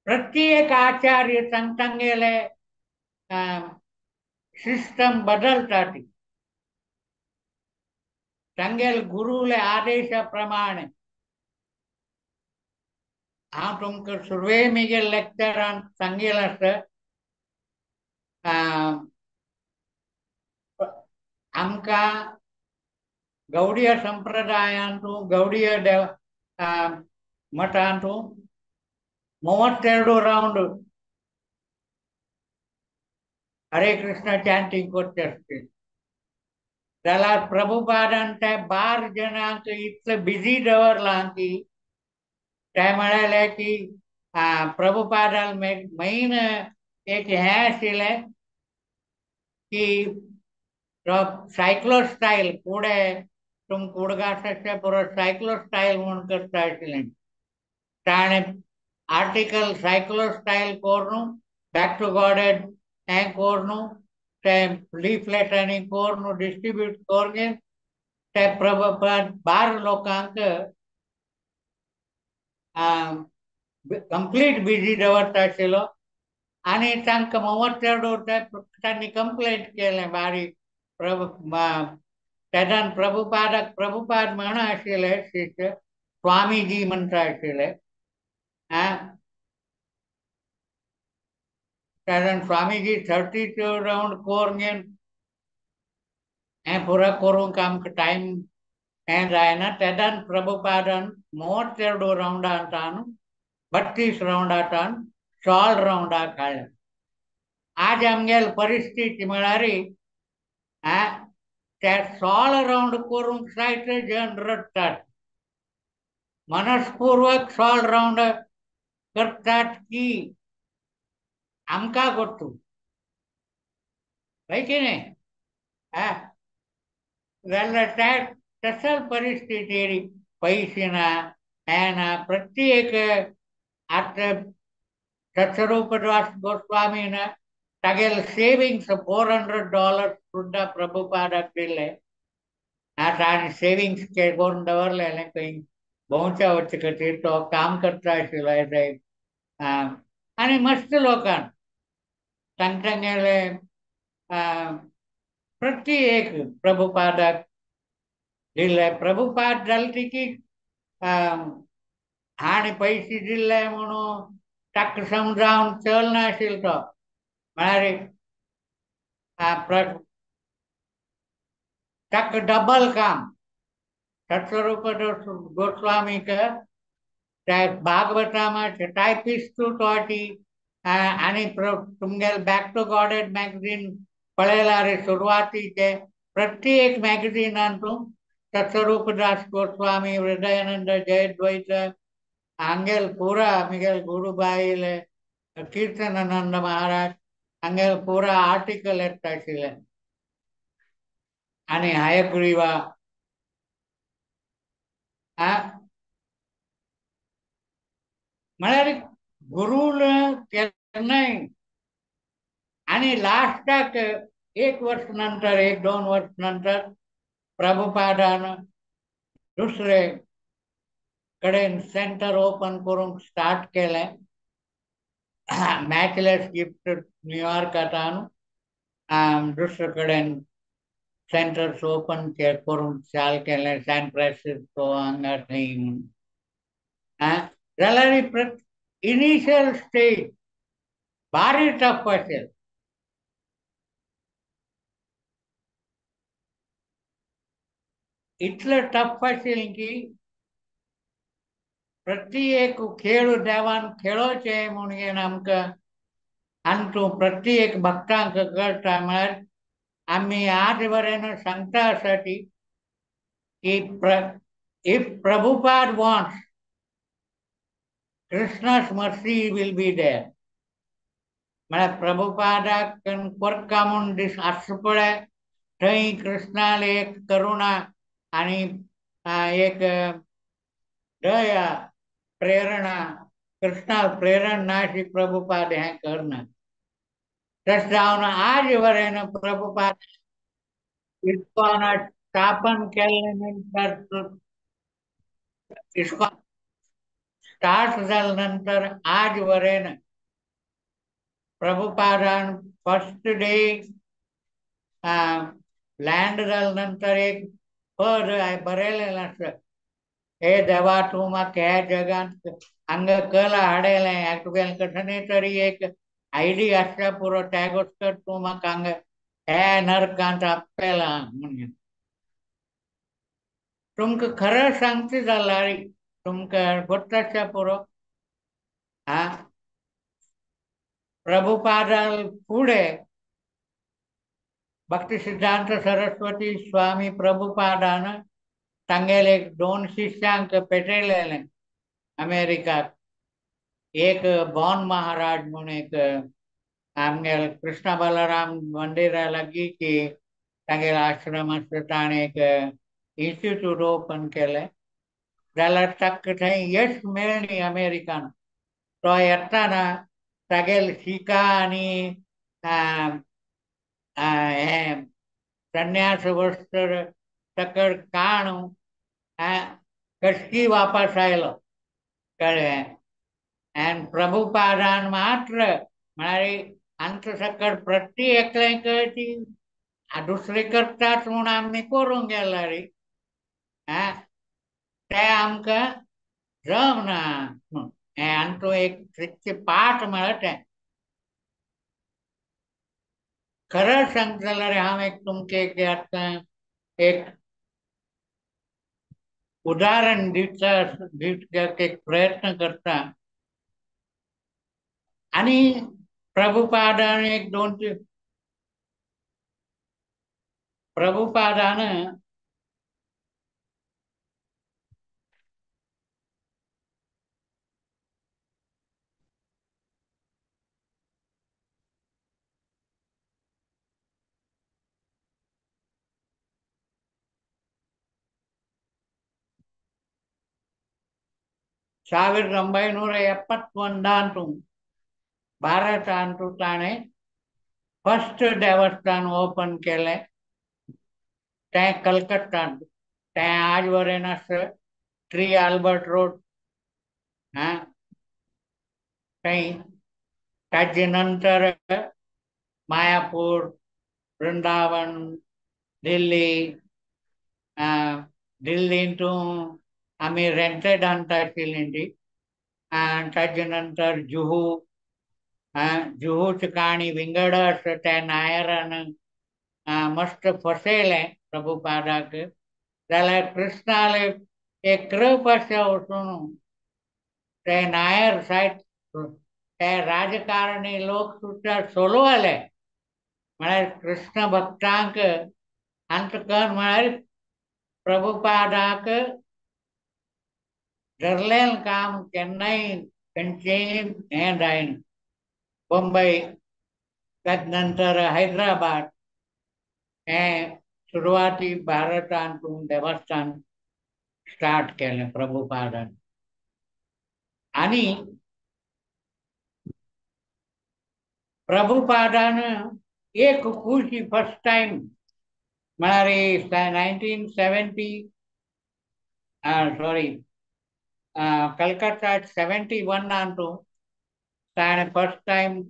प्रत्येक आचार्य तांगेले सिस्टम बदलता ती तांगेले गुरुले आदेशा प्रमाणे. हांव तुमकां सुरवे म्हगे लेक्चरान सांगिल्लें आसता, आमकां गौडीय संप्रदायांतू गौडीय देव मठांतू 32 राउंड हरे कृष्ण चॅन्टिंग करचे आसते. जाल्यार प्रभुपादान त्या 12 जणांक इतले बिजी दवरलां की ते म्हळ्यार की प्रभुपादान मेन एक हें आशिल्लें की सायक्लो स्टायल फुडें तुमकां उडगास आसचे पुरो सायक्लो स्टायल म्हूण करता आशिल्लें. ताणें आर्टिकल सायक्लो स्टायल करून बॅक टू गॉड हें करून ते लिफलेटांनी करून डिस्ट्रिब्यूट करून ते प्रभुपाद 12 लोकांक कंप्लीट बिजी दवरता आशिल्लो. आनी तांकां 32 तांणी कंप्लेंट केलें बारीक प्रभु तेन्ना प्रभुपादाक प्रभुपाद म्हणा आशिल्ले शिष्य स्वामीजी म्हणटा आशिल्ले. कारण स्वामीजी 32 राउंड करून हें पुरो करूंक आमकां टायम हें जायना. तेन्ना प्रभुपादान 32 राउंडांतान 32 राउंडांतान 16 राउंडाक काडलें. आज आमगेली परिस्थिती म्हळ्यार त्या 16 राउंड करूंक जायते जण रडटात, मनस्पूर्वक 16 राउंड करतात की आमकां गोत्तू हय की न्ही. जाल्यार त्या तसल परिस्थिती पयशे ना हें ना. प्रत्येक आतां सत्स्वरूपदास गोस्वामीन तागेले सेविंग्स $400 सुद्दां प्रभुपादाक दिले. आतां आनी सेविंग्स करून दवरलेलें खंय भोंवच्या वचचे खातीर तो काम करता आशिल्लो. आनी मस्त लोकांक तांगेले प्रत्येक प्रभुपादाक दिले. प्रभुपाद जाले की आनी पयशे दिल्ले म्हणून ताका समजावन चलनाशिल्लो तो. म्हळ्यार ताका डबल काम. सत्स्वरूप गोस्वामीक त्या भागवतामाचे टायपिस्ट तो ती आनी तुमगेले बॅक टू गॉडेड मॅगझीन पळयल्यार सुरवातीचे प्रत्येक मॅगझिनान तूं सत्स्वरूपदास गोस्वामी, हृदयानंद जयद्वैत हांगेल पुरा मिगेल गुरुबाईले कीर्तनानंद महाराज हांगेल पुरा आर्टिकल येता आशिल्लें. आनी हयग्रीवा म्हळ्यार गुरूल केन्नाय. आनी लास्टाक एक वर्स नंतर, 1-2 वर्स नंतर प्रभुपादान दुसरे कडेन सेंटर ओपन करूंक स्टार्ट केलें. मॅचलेस गिफ्ट न्यूयॉर्कांत दुसरे कडेन सेंटर्स ओपन करूंक चाल केलें, सॅन फ्रांसिस्को हांगा थंय म्हूण. जाल्यार इनिशियल स्टेज भारी टफ असेल. इतलं टफ असेल की प्रत्येक खेळ देवान खेळोचे म्हणून आमकां आनी तूं प्रत्येक भक्तांक कळटा. म्हळ्यार आमी आज वरेन सांगता आसा ती की if Prabhupada wants, Krishna's mercy will be there. म्हळ्यार प्रभुपादाक कोरका म्हूण दीस आसचो पळय थंय कृष्णाले एक करुणा आनी एक दया प्रेरणा, कृष्णा प्रेरणा नाशी प्रभुपाद हें करना. तशें जावन आज वरेन प्रभुपाद इस्कॉन स्थापन केले नंतर, इस्कॉन स्टार्ट जाले नंतर आज वरेन प्रभुपादान फर्स्ट डे लँड जाले नंतर एक पद बरयलेलें आसा, हे देवा तूं म्हाका ह्या जगांत हांगा कला हाडयलें, तुगेलें कशें तरी एक आयडी आसल्या पुरो, त्या गोश्ट तूं म्हाका हांगा ह्या नरकांत आपयला म्हणून. तुमकां खरें सांगचें जाल्यार तुमकां गोत्त आसल्या पुरो. प्रभुपादा फुडें भक्ती सिद्धांत सरस्वती स्वामी प्रभुपादान तांगेले 2 शिष्यांक पेटयलेलें अमेरिकाक. एक बॉन महाराज म्हूण एक आमगेले कृष्ण बलराम मंदिरा लागीं की तांगेलो आश्रम आसा, ताणें एक इन्स्टिट्यूट ओपन केलें. जाल्यार ताका थंय यश मेळ्ळी अमेरिकान. तो येताना तागेले शिका आनी हें संन्यास वस्त्र तकड काण कशकी वापस आयलो, कळ्ळें. आनी प्रभुपादान मात्र म्हळ्यार आमचो सकट प्रत्येक एकलें ती दुसरे करतात म्हूण आमी करूंक गेला रे, तें आमकां जमना म्हूण. हें आमचो एक पाठ म्हळ्यार तें. खरें सांगता जाल्यार हांव एक तुमकां एक आतां एक उदाहरण दिवपाक एक प्रयत्न करता. आनी प्रभुपादान 1-2 प्रभुपादान 1971 भारतांतु ताणें फर्स्ट देवस्थान ओपन केलें तें कलकत्तांत. तें आज वरेन आसा 3 आल्बर्ट रोड थंय. ताजे नंतर मायापूर, वृंदावन, दिल्ली, दिल्लींतू आमी रेंटेड आणता आशिल्ली ती. ताजे नंतर जुहू, जुहूची काणी विंगड आसा. त्या नायरान मस्त फसयलें प्रभुपादाक. जाल्यार कृष्णाले एक कृप अशें वचून ते नायर सायट ते राजकारणी लोक सुद्दां सोलवाले. म्हळ्यार कृष्ण भक्तांक अंतकरण म्हळ्यार प्रभुपादाक धरलें काम केन्नाय खंयचेंय हें जायना. बंबई, ताचे नंतर हैदराबाद हें सुरवाती भारतांत देवस्थान स्टार्ट केलें प्रभुपादान. आनी प्रभुपादान एक खुशी फर्स्ट टायम म्हळ्यार 1970 सॉरी कलकत्ता 71 ताणें फर्स्ट टायम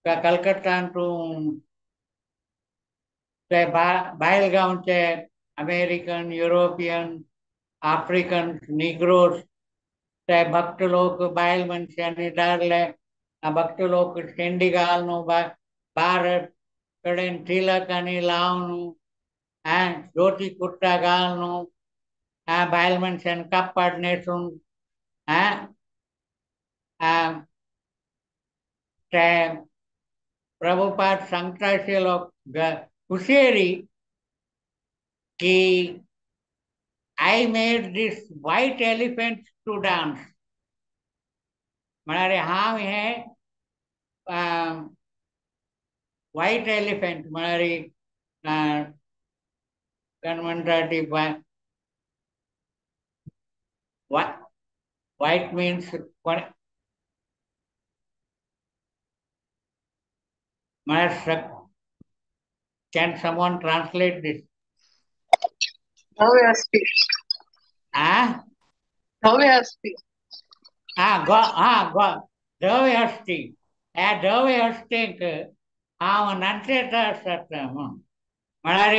कलकत्तांतू ते बायल गांवचे अमेरिकन, युरोपियन, आफ्रिकन, निग्रोस ते भक्त लोक बायल मनशांनी दारले. भक्त लोक शेंडी घालून बार कडेन तिलक आनी लावन धोती कुर्ता घालून बायल मनशान कापड न्हेसून ते प्रभुपाद सांगता आशिल्लो हुशेरी की I made this white elephant to dance. म्हळ्यार हांव हें व्हायट एलिफंट म्हळ्यार कोण म्हणटा ती व्हायट मिन्स कोण म्हळ्यार can someone translate this? धवे हस्ती. धवे हस्ती. हा धवे हस्ती. ह्या धवे हस्तेक हांव नाचयता आसता म्हूण. म्हळ्यार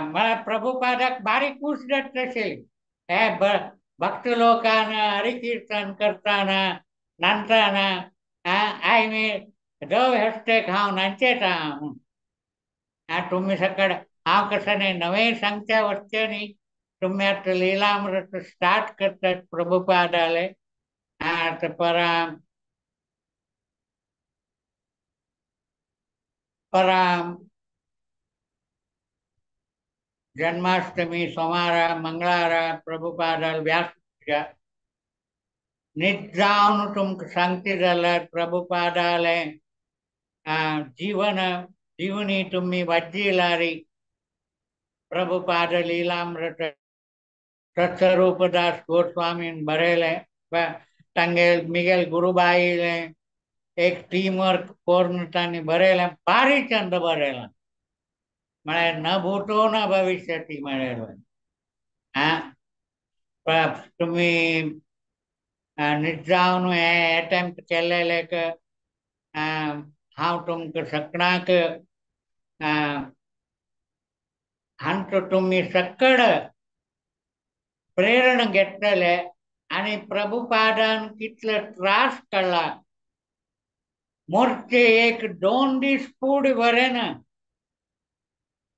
म्हळ्यार प्रभुपादाक बारीक कूस जाता आशिल्ली. हे भक्त लोकान हरिकीर्तन करतना नाचतना I मी धवे हस्तेक हांव नाचयता म्हूण. तुमी सकड हांव कशें न्ही नवें सांगच्या वचचें न्ही. तुमी आतां लीलामृत स्टार्ट करतात प्रभुपादाले. आतां परां परां जन्माष्टमी सोमारा मंगळारा प्रभुपादाल व्यास पूजा निजावन तुमकां सांगता जाल्यार प्रभुपादालें जीवन जीवनी तुमी वाचिलारी प्रभुपाद लीलामृत सत्स्वरूपदास गोस्वामीन बरयलें. तांगे मिगेल गुरुबाईलें एक टीम वर्क करून तांणी बरयलें. बारीक चंद बरयलां. म्हळ्यार न भूतो न भविष्यती म्हळें. तुमी निजावन हें एटेम्प्ट केल्लें हांव तुमकां सकणाक हांचो तुमी सकड प्रेरणा घेतले आनी प्रभुपादान कितले त्रास काडला. मोर्चे एक 2 दीस फूड बरें ना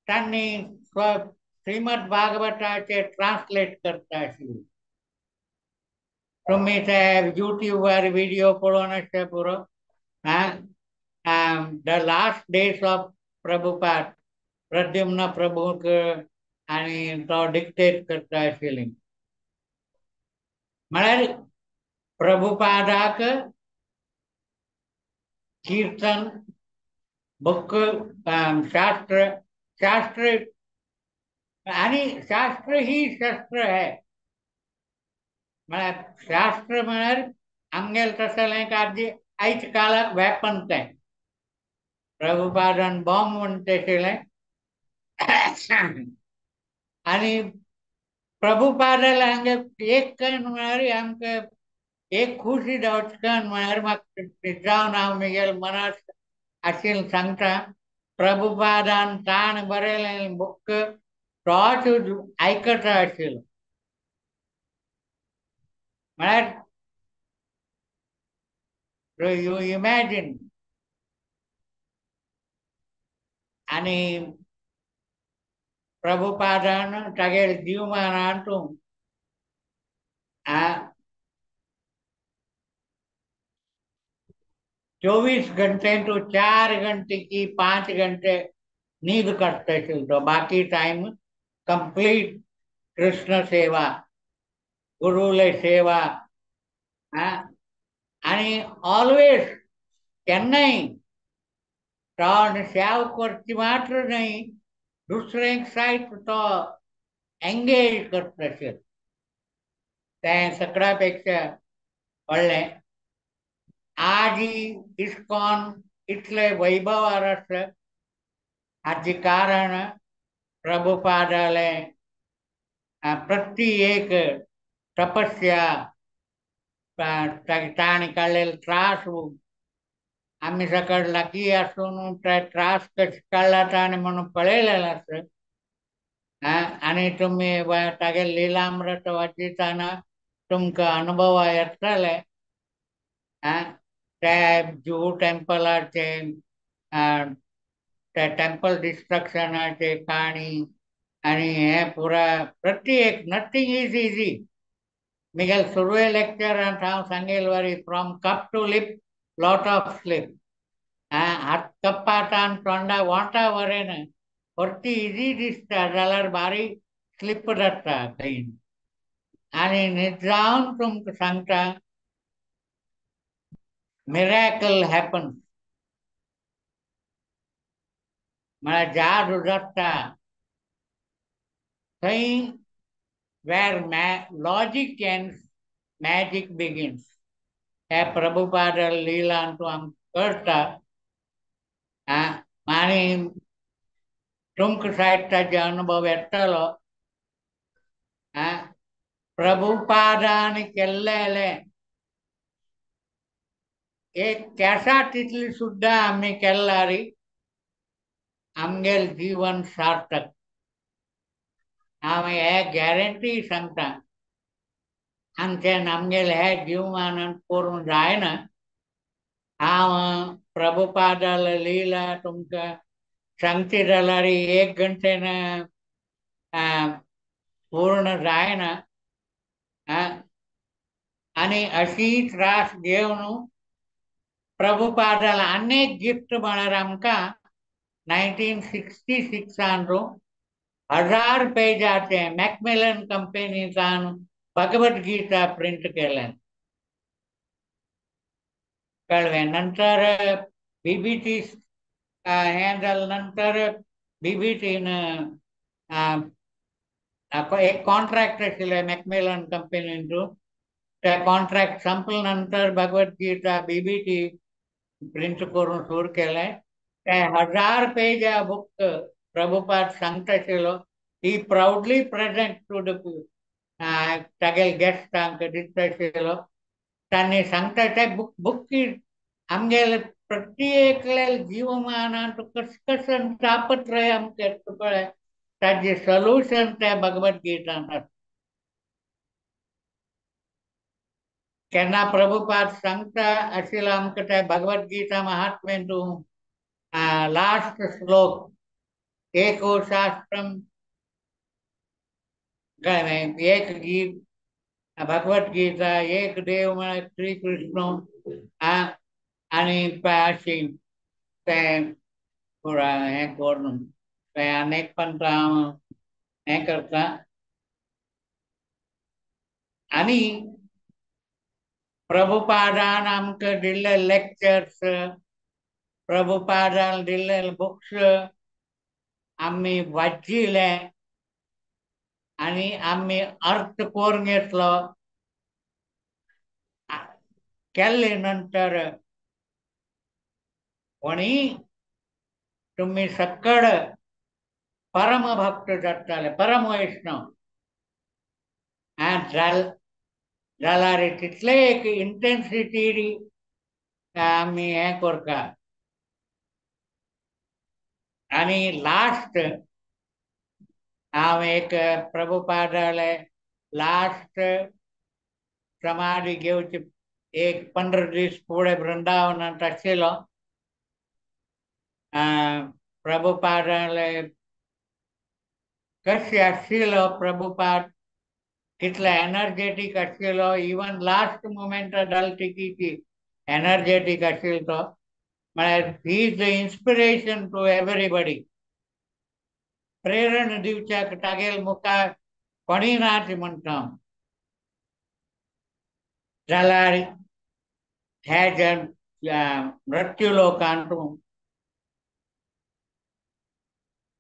तांणी श्रीमद भागवताचे ट्रान्सलेट करता आशिल्ले. तुमी ते युट्यूबार व्हिडिओ पळोवन आसचे पुरो. The last days of Prabhupada Pradyumna प्रभूक आनी तो डिक्टेट करता आशिल्ली. म्हळ्यार प्रभुपादाक कीर्तन बुक शास्त्र शास्त्र आनी शास्त्र ही शस्त्र है. म्हळ्यार शास्त्र म्हळ्यार आमगेलें तसलें आजी आयच्या काळाक वेपन तें. प्रभुपादान बॉम्ब म्हणटा आशिल्लें. आनी प्रभुपादाले हांगे एक कण म्हळ्यार आमकां एक खुशी जावची कण म्हळ्यार म्हाका जावन हांव म्हगेल्या मनात आशिल्लें सांगता. प्रभुपादान ताण बरयलें बुक तोच आयकता आशिल्लो. म्हळ्यार you imagine. आनी प्रभुपादान तागेले जीवमानांत 24 घंटे तो 4 घंटे की 5 घंटे नींद काडटा आशिल्लो तो, बाकी टायम कंप्लीट कृष्ण सेवा, गुरुले सेवा. आनी ऑलवेज केन्नाय तो सेवा करची मात्र न्हय, दुसऱ्यांक सायत तो एंगेज करता आशिल्लो. तें सगळ्या पेक्षा व्हडलें. आजी इस्कॉन इतले वैभवार आसा हाचें कारण प्रभुपादाले प्रति एक तपस्या, ताणें काडलेले त्रास. आमी सकळ लागीं आसून ते त्रास कशे काडला ताणें म्हणून पळयलेलें आसा. आनी तुमी तागेले लिलामृत वाचितना तुमकां अनुभव येतले. ते जुहू टेम्पलाचे, ते टेम्पल डिस्ट्रक्शनाचे काणी आनी हें पुरा प्रति एक, नथींग is easy. मिगेल सुरवे लेक्चरांत हांव सांगेल वरी, from cup to lip lot of slip. हात कप्पाटान तोंडा वोंटा वरेन परती इजी दिसता जाल्यार बारीक स्लिप जाता खंय. आनी निजावन तुमकां सांगता, मिराकल हॅपन म्हळ्यार जादू जाता थंय, where logic ends magic begins. हे प्रभुपाद लिलान तूं आमकां कळटा. आनी तुमकां सायड ताजे अनुभव येतलो. प्रभुपादान केल्लें एक केसा तितली सुद्दां आमी केल्ला री आमगेल जीवन सार्थक. हांव हे गॅरंटी सांगता, आमच्यान आमगेले हे जीवनान करूंक जायना. हांव प्रभुपादाले लिला तुमकां सांगची जाल्यार 1 घंटेन पूर्ण जायना. आनी अशी त्रास घेवन प्रभुपादाला अनेक गिफ्ट म्हळ्यार आमकां 1966 1000 पेजाचे मॅकमिलन कंपनीच्यान भगवद्गीता प्रिंट केलें. कळ्ळें. नंतर बीबीटी हें जालें नंतर बीबीटीन एक कॉन्ट्रॅक्ट आशिल्लें मॅकमिलन कंपनीन, ते कॉन्ट्रॅक्ट संपले नंतर भगवद्गीता बीबीटी प्रिंट करून सुरू केलें. ते 1000 पेजा बुक प्रभुपाद सांगता आशिल्लो, ही प्रावडली प्रेजेंट टू the तागेले गेस्टांक दिता आशिल्लो. तांणी सांगता ते बुक बुक आमगेले प्रत्येकले जीवमानांत कस कस तापत्रय आमकां येता पळय, ताजें सोल्युशन त्या भगवद्गीतांत आसा. केन्ना प्रभुपाद सांगता आशिल्लो आमकां त्या भगवद्गीता महात्म्यांतू लास्ट श्लोक, एको शास्त्रम एक गीत भगवद्गीता, एक देव म्हळ्यार श्री कृष्ण. आनी अशी तें हें करून तें अनेक पंथ हांव हें करता. आनी प्रभुपादान आमकां दिल्ले लेक्चर्स, प्रभुपादान दिल्ले बुक्स आमी वाचिले आनी आमी अर्थ करून घेतलो. केल्ले नंतर कोणी तुमी सकळ परमभक्त जाताले, परम वैष्णव जाल्यार तितले एक इंटेन्सिटी आमी हें करता. आनी लास्ट हांव एक प्रभुपादाले लास्ट समाधी घेवची एक 15 दीस फुडें वृंदावनांत आशिल्लो. प्रभुपादाले कशें आशिल्लो प्रभुपाद, कितलो एनर्जेटीक आशिल्लो, इवन लास्ट मुमेंटार जालें ती एनर्जेटीक आशिल्लो तो. म्हळ्यार he is the inspiration to everybody. प्रेरणा दिवच्याक तागेल मुखार कोणी नाच म्हणटा हांव. जाल्यार हे जन मृत्यू लोकांतू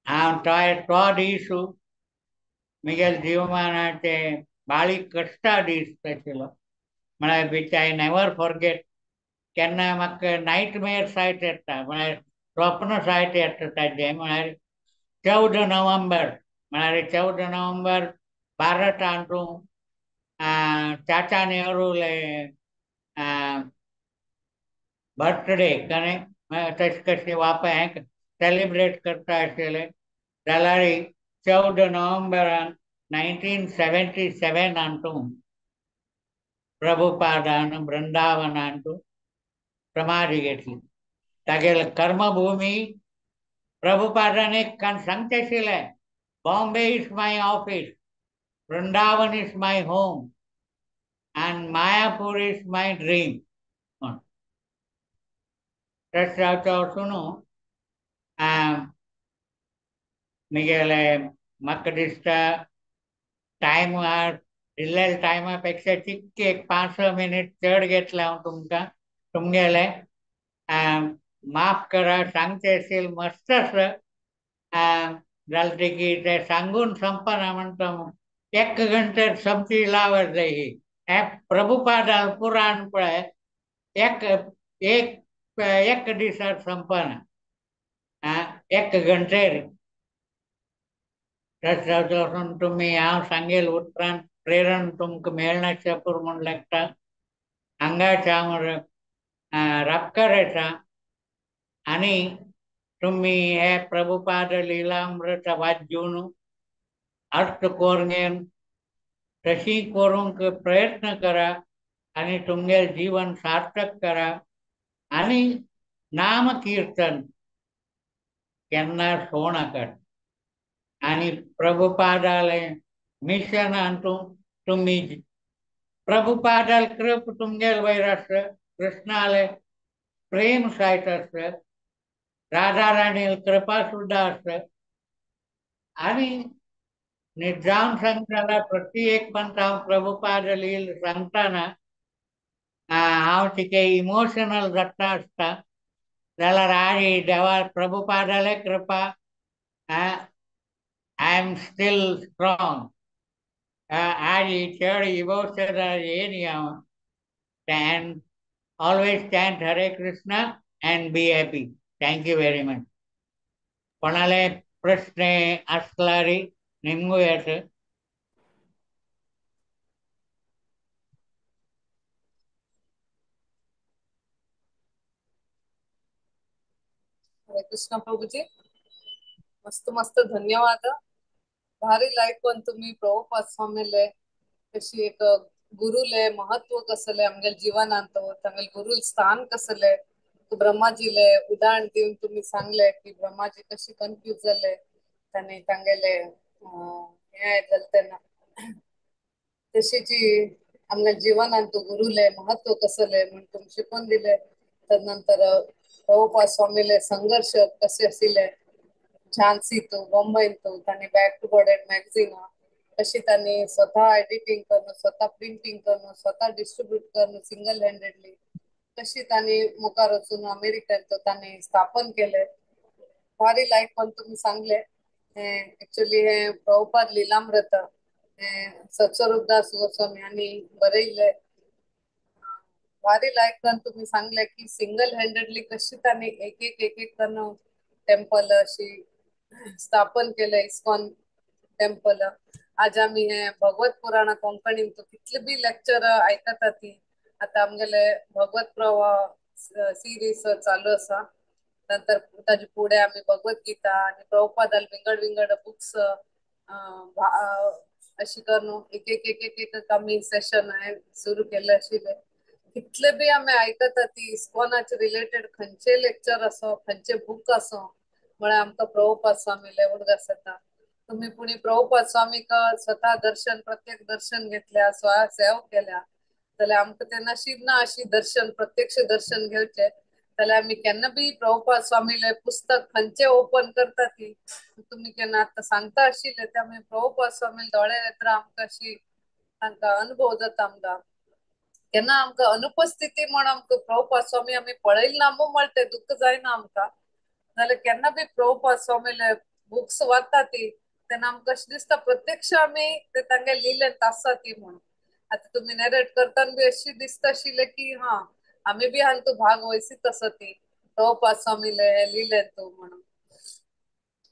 हांव तो दीस म्हगेल्या जीवनाचे बारीक कश्टा दीस आशिल्लो. म्हळ्यार which I never forget. केन्ना म्हाका नायटमेअर सायट येता, म्हळ्यार स्वप्न सायट येता ताजें. म्हळ्यार 14 नोव्हेंबर, म्हळ्यार 14 नोव्हेंबर भारतांतू चाचा नेहरूले बर्थडे कने तशें कशें वापय हें सेलिब्रेट करता आशिल्ले. जाल्यार 14 नोव्हेंबरान 1977 अंतू प्रभुपादान वृंदावनांतू समाधी घेतली. तागेले कर्मभूमी प्रभुपादान एक सांगचें आशिल्लें, Bombay is my office, Vrindavan is my home and Mayapur is my dream. तशें जावचें वचून म्हगेले म्हाका दिसता टायमार दिल्ल्या टायमा पेक्षा चिक्के एक 5-6 मिनीट चड घेतलें हांव तुमकां. तुमगेले माफ करा, सांगचें आशिल्लें मस्त आसा जालें की तें सांगून संपना म्हणटा. एक घंटे समची लावत जाय ही हें प्रभुपादाल पुराण पळय एक एक एक दिसार संपना, एक घंटेर. तशें वचून तुमी हांव सांगेल उतरान प्रेरण तुमकां मेळनाशें पुरो म्हूण लागता. हांगाच हांव रापकार येता आनी तुमी हे प्रभुपाद लिलामृत वाचून अर्थ करून घेवन तशी करूंक प्रयत्न करा आनी तुमगेलें जीवन सार्थक करा आनी नाम कीर्तन केन्ना सोडनाकात. आनी प्रभुपादालें मिशनांतू तुमी प्रभुपादाल कृप तुमगेले वयर आसता, कृष्णाले प्रेम सायत आसता, राधा राणील कृपा सुद्दां आसता. आनी जावन सांगता प्रति एक पंथ हांव प्रभुपाद लील सांगतना हांव तिके इमोशनल जाता आसता. जाल्यार आनी देवा प्रभुपादाले कृपा I am still strong. आनी चड इमोशनल येनी हांव. And always chant Hare Krishna and be happy. Thank you very much. कोणाले प्रश्न आसल्यार निमगू येता. हरे कृष्ण प्रभुजी, मस्त मस्त धन्यवाद. भारी लायक पण तुम्ही प्रभुपाद स्वामीले कशी एक गुरुले महत्व कसले आमगेले जीवनांत, तांगेले गुरुल स्थान कसले, ब्रह्माजीले उदाहरण दिवन तुम्ही सांगले की ब्रह्माजी कशी कन्फ्यूज जाले तांणी तांगेले हे जालें तेन्ना. तशीची आमगेले जीवनांत गुरुले महत्व कसले म्हण तुमी शिकोवन दिले. तदनंतर प्रभुपाद स्वामीले संघर्ष कसे आशिल्ले झांसींत, बॉम्बेंत, तांणी बॅक टू गॉडेड मॅगझिन कशी तांणी स्वतः एडिटिंग करून, स्वतः प्रिंटींग करून, स्वतः डिस्ट्रीब्यूट करून सिंगल हँडेडली कशी तांणी मुखार वचून अमेरिकेंत तांणी स्थापन केले. भारी लायक पण तुमी सांगले. हे एक्चुअली हे प्रभुपाद लीलामृत हे सत्स्वरूपदास गोस्वामी हांणी बरयल्ले. भारी लायक पण तुमी सांगले की सिंगल हँडेडली कशी तांणी एक एक एक एक करून टेम्पल अशी स्थापन केले, इस्कॉन टेम्पल. आज आमी हे भगवत पुराण कोंकणीन कितले बी लेक्चर आयकता ती. आतां आमगेले भगवत प्रवाह सिरीज चालू आसा. नंतर ताजे फुडें आमी भगवत गीता आनी प्रभुपादाल विंगड विंगड बुक्स अशी करून एक एक एक एक एक आमी सेशन सुरू केल्ले आशिल्ले. कितले बी आमी आयकता ती इस्कॉनाचे रिलेटेड खंयचे लेक्चर आसो, खंयचे बूक आसो, म्हळ्यार आमकां प्रभुपाद स्वामीले उडगास जाता. तुमी पुणी प्रभुपाद स्वामीक स्वता दर्शन, प्रत्येक दर्शन घेतल्या, स्वता सेवा केल्या जाल्यार आमकां ते नशीब ना अशी दर्शन, प्रत्यक्ष दर्शन घेवचे. जाल्यार आमी केन्ना बी प्रभुपाद स्वामीले पुस्तक खंयचे ओपन करता ती तुमी केन्ना आतां सांगता आशिल्ले ते आमी प्रभुपाद स्वामीले दोळे येत्र आमकां अशी तांकां अनुभव जाता. आमकां केन्ना आमकां अनुपस्थिती म्हण आमकां प्रभुपाद स्वामी आमी पळयले ना मू म्हण तें दुख्ख जायना आमकां. जाल्यार केन्ना बी प्रभुपाद स्वामीले बुक्स वाचता ती तेन्ना आमकां अशें दिसता प्रत्यक्ष आमी ते तांगे लिलेंत आसा ती म्हणून. आतां तुमी नॅरेट करतना बी अशी दिसता आशिल्लें की हा आमी बी हांतू भाग वयसीत आसा ती प्रभुपाद स्वामीले लिलेंत म्हणून.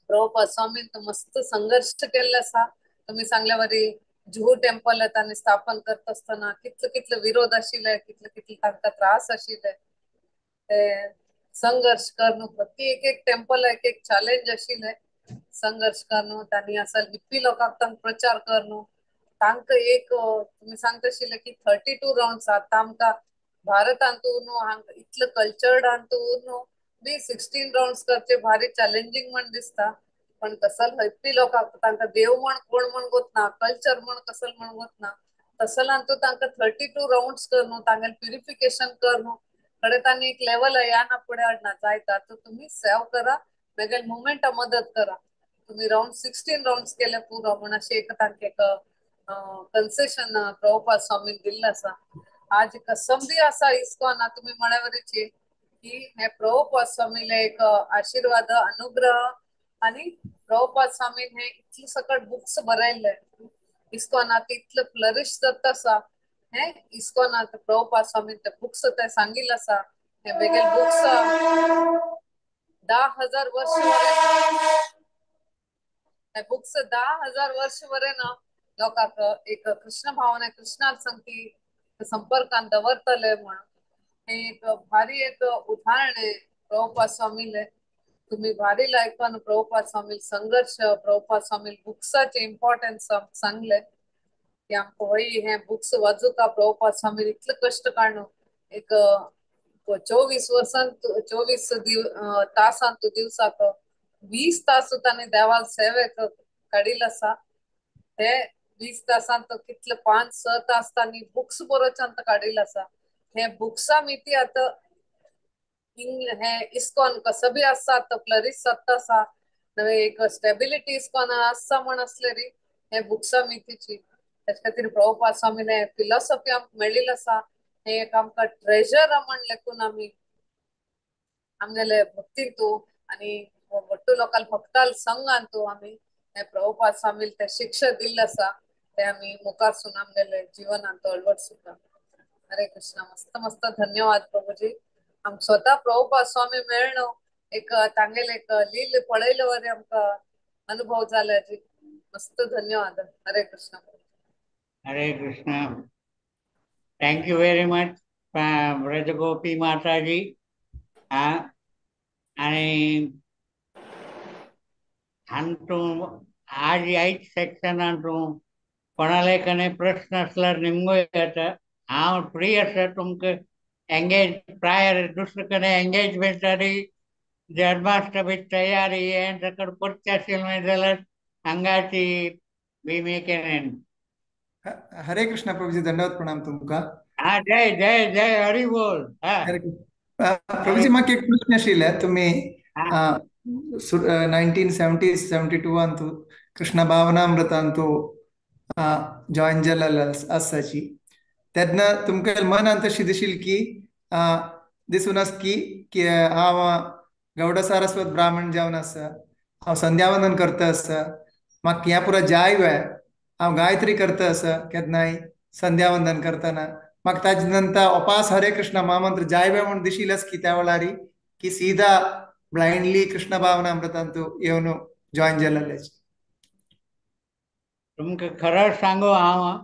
प्रभुपाद स्वामीन तो मस्त संघर्ष केल्लो आसा. तुमी सांगल्या वरी जुहू टेम्पल तांणी स्थापन करता आसतना कितले कितले विरोध आशिल्ले, कितले कितले तांकां त्रास आशिल्ले, ते संघर्ष करून प्रति एक एक टेम्पल एक एक चॅलेंज आशिल्ले. संघर्ष करून तांणी आसा हिप्पी लोकांक तांकां प्रचार करून तांकां एक तुमी सांगता आशिल्ले की 32 राउंड्स आतां आमकां भारतांत न्हू हांगा इतले कल्चर्डांत न्हू बी 16 राउंड्स करचे भारी चॅलेंजींग म्हण दिसता. पण कसल हिप्पी लोकांक तांकां देव म्हण कोण म्हण गोत ना, कल्चर म्हण कसल म्हण गोत ना, तसलांतू तांकां 32 राउंड्स करून तांगेले प्युरिफिकेशन करून कडे तांणी एक लेवल या ना फुडें हाडना जायता. तर तुमी सेव करा, मेगेले मुवमेंटा मदत करा, तुमी राउंड 16 राउंड्स केले पुरो म्हण अशें एक तांकां एक कन्सेशन प्रभुपाद स्वामीन दिल्लें आसा. आज कसम बी आसा इस्कॉना तुमी म्हळ्यावरीची की हे प्रभुपाद स्वामीले एक आशिर्वाद, अनुग्रह आनी प्रभुपाद स्वामीन हे इतले सकट बुक्स बरयल्ले, इस्कॉनात इतले फ्लरिश जाता आसा. हे इस्कॉनात प्रभुपाद स्वामीन ते बुक्स ते सांगिल्ले आसा. हे वेगळे बुक्स 10,000 वर्ष हे बुक्स 10,000 वर्ष वरे ना लोकांक एक कृष्ण भावना, कृष्णा संगती संपर्कान दवरतले म्हणून हे एक भारी एक उदाहरण आहे प्रभुपाद स्वामीले. तुम्ही भारी लायकान प्रभुपाद स्वामी संघर्ष, प्रभुपाद स्वामी बुक्साचे इम्पॉर्टन्स सांगले की आमकां हय हे बुक्स वाचूका प्रभुपाद स्वामी इतले कश्ट काडून एक 24 वर्सांत 24 तासांत दिवसाक 20 तास तांणी देवाल सेवेक काडिल्लो आसा. ते 20 तासांत कितले 5-6 तास तांणी बुक्स बरोवच्यान काडिल्लो आसा. हे बुक्सा मिती आतां हे इस्कॉन कसो बी आसा आतां फ्लरीश जाता आसा, नवे एक स्टेबिलिटी इस्कॉन आसा म्हण आसले री हे बुक्सा मितीची. तेचे खातीर प्रभुपाद स्वामीले फिलॉसॉफी आमकां मेळिल्ली आसा. हे एक आमकां ट्रेजर म्हण लेखून आमी आमगेले भक्तींतू आनी भट्टू लोकांक भक्ताल संघांतू आमी हे प्रभुपाद स्वामीले ते शिक्षा दिल्ले आसा ते आमी मुखारसून आमगेले जिवनांत अळवडसुका. हरे कृष्ण. मस्त मस्त धन्यवाद प्रभुजी. आमकां स्वता प्रभुपाद स्वामी मेळ्ळो एक तांगेले एक लील पळयले वरी आमकां अनुभव जाले. मस्त धन्यवाद. Hare Krishna. Hare Krishna. Thank you very much Brajgopi Mataji. आनी हांतू आज ह्याच सेक्शनान तूं कोणाले कडेन प्रश्न आसल्यार निमगो येता. हांव फ्री आसा तुमकां एंगेज प्रायर दुसरे कडेन एंगेजमेंट आनी जन्माष्टमी तयारी हें सकट करचें आशिल्लें जाल्यार हांगाची we make an end. Hare Krishna Prabhuji, दंडवत प्रणाम तुमकां. हा, जय जय जय हरी बोल. हा प्रभुजी, म्हाका एक प्रश्न आशिल्ले. तुमी 1970-72 कृष्ण भावनामृतांतु जॉईन जाल्ले आसाची तेन्ना तुमकां मनांत अशी दिशील की दिसून आस की हांव गौड सारस्वत ब्राह्मण जावन आसा, हांव संध्यावंदन करता आसा, म्हाका हें पुरो जाय वे, हांव गायत्री करता आसा केन्नाय संध्यावंदन करतना म्हाका ताजे नंतर उपास हरे कृष्ण महामंत्र जाय वे म्हूण दिशील आस की त्या वेळार की सीधा ब्लाइंडली कृष्ण भावनामृतांतु येवन जॉईन जाल्ले. तुमकां खरें सांगू हांव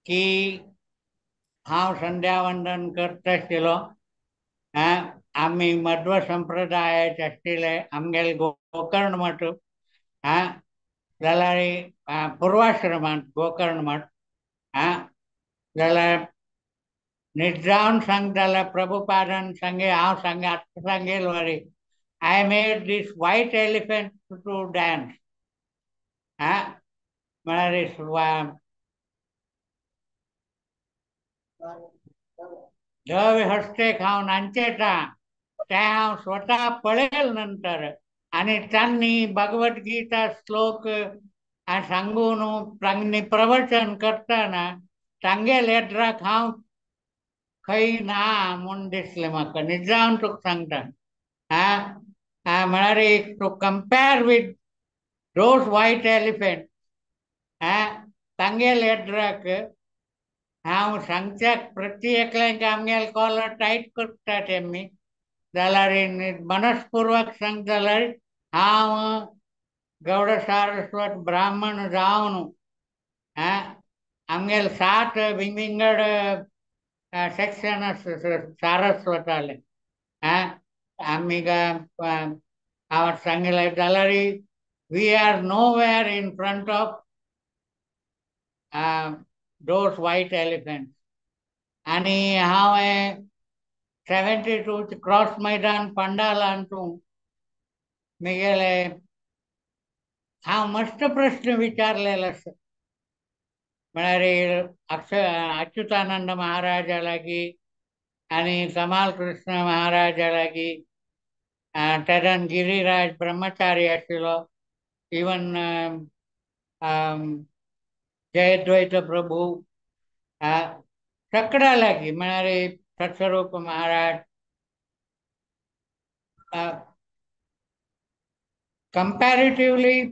की हांव संध्यावंदन करता आशिल्लो. आमी मध्व संप्रदायाचे आशिल्ले, आमगेले गोकर्ण मठ. जाल्यार पूर्वाश्रमांत गोकर्ण मठ आं जाल्यार निजावन सांग जाल्यार प्रभुपादान सांगे हांव सांगे आतां सांगेल वरी I made this white elephant to dance आं म्हळ्यार धवे हस्ते हांव नांचेता तें हांव स्वता पळयल नंतर आनी तांणी भगवद्गीता श्लोक सांगून तांणी प्रवचन करतना तांगे लेटराक हांव खंय ना म्हूण दिसलें म्हाका निजावन तुका सांगता आं म्हळ्यार एक to compare with those white elephant आं तांगे लेटराक हांव सांगच्याक प्रति एकल्यांक आमगेले कॉलर टायट करता तेमी जाल्यार मनस्पूर्वक सांग जाल्यार हांव गौड सारस्वत ब्राह्मण जावन आं आमगेले 7 विंगड सेक्शन आसा सारस्वताले आं आमी हांव सांगलें जाल्यार we are nowhere in front of those white elephant. आनी हांव 72 क्रॉस मैदान पंडालांतू मिगेले हांव मस्त प्रश्न विचारलेलो आसा म्हळ्यार अच्युतानंद महाराजा लागीं आनी कमाल कृष्ण महाराजा लागीं तेदन गिरिराज ब्रह्मचारी आशिल्लो इवन जयद्वैत प्रभू सगळ्या लागीं म्हळ्यार सत्स्वरूप महाराज कंपॅरेटिवली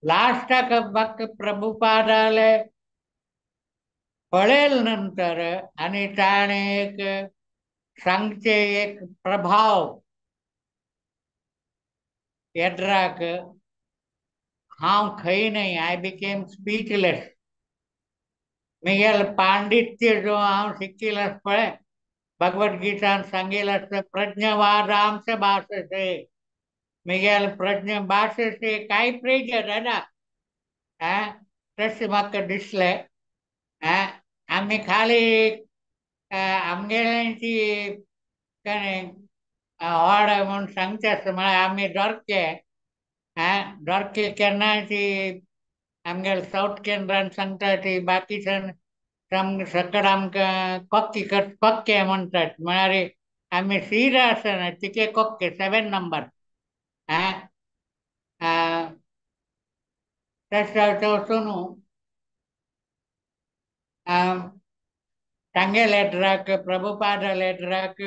लास्टाक प्रभुपादाले पळयल नंतर आनी ताणें एक सांगचे एक प्रभाव येद्राक हांव खंय न्हय I became speechless. मिगेल पांडित्य जो हांव शिकिल्लो आसा पळय भगवद्गीतान सांगिल्लें आसता प्रज्ञवादांश भाससे मिगेल प्रज्ञ भाससे कांय प्रेजर ना आं तशें म्हाका दिसलें आं आमी खाली आमगेल्यांची व्हड म्हूण सांगचें आसता म्हळ्यार आमी डोरके आं डोरके केन्ना ती आमगेले सावथ केंद्रान सांगता ती बाकीच्यान सकड आमकां कोक्के कोक्के म्हणटात म्हळ्यार आमी सीरा आसना तिके कोक्के 7 नंबर आं तशें जावचें वचून तांगे लेटराक प्रभुपादा लेटराक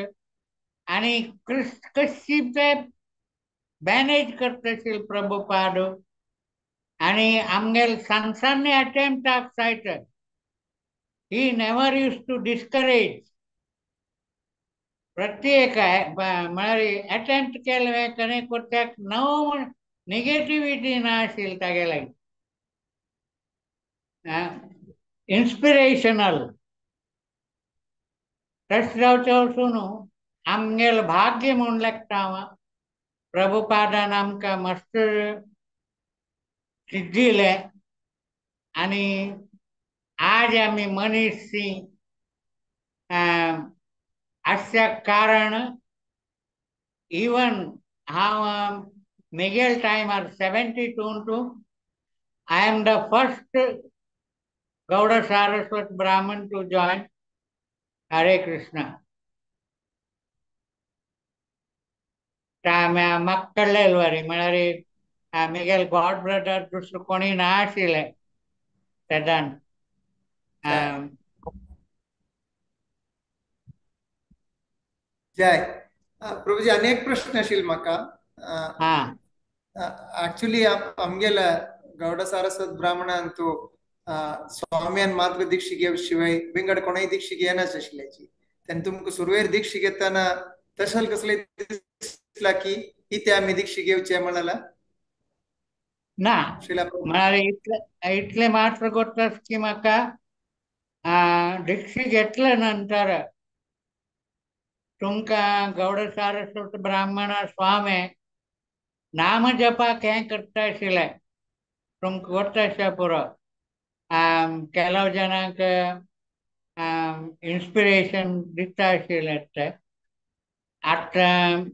आनी कशी ते मॅनेज करता प्रभुपाद आनी आमगेले सानसांनी अटेम्प्टाक जायत he never use to discourage प्रत्येक म्हळ्यार अटेम्प्ट केलें कने कोत्याक नव निगेटिविटी ना आशिल्ली तागेले इन्स्पिरेशनल तशें जावचें वचून आमगेलें भाग्य म्हूण लेखता हांव प्रभुपादान आमकां मस्त सिद्धिलें आनी आज आमी मनीस आसच्या कारण इवन हांव मिगेल टायमार 72 to I am the first Gauda Saraswat Brahmin to join Hare Krishna. म्हाका कळ्ळें वरी म्हळ्यार मिगेल गॉड ब्रदर दुसरो कोणी ना आशिल्ले तेदान. जय प्रभुजी अनेक प्रश्न आशिल्ले म्हाका. एक्चुअली आमगेल गौड सारस्वत ब्राह्मणांतू स्वाम्यान मात्र दीक्षೆ घेव शिवाय विंगड कोणाय दीक्षೆ घेनाच आशिल्ल्याची तेन्ना तुमकां सुरवेर दीक्षे घेतना तशें कसले दिसला की इथे आमी दीक्षे घेवचे म्हणाला ना? म्हळ्यार इतले इतले मात्र गोत्तास की म्हाका दीक्षे घेतल्या नंतर तुमकां गौड सारस्वत ब्राह्मण स्वामी नामजपाक हें करता आशिल्लें तुमकां वता पुरो. ಕೆಲವು ಜನಾಂಕ इन्स्पिरेशन दिता आशिल्लें ते. आतां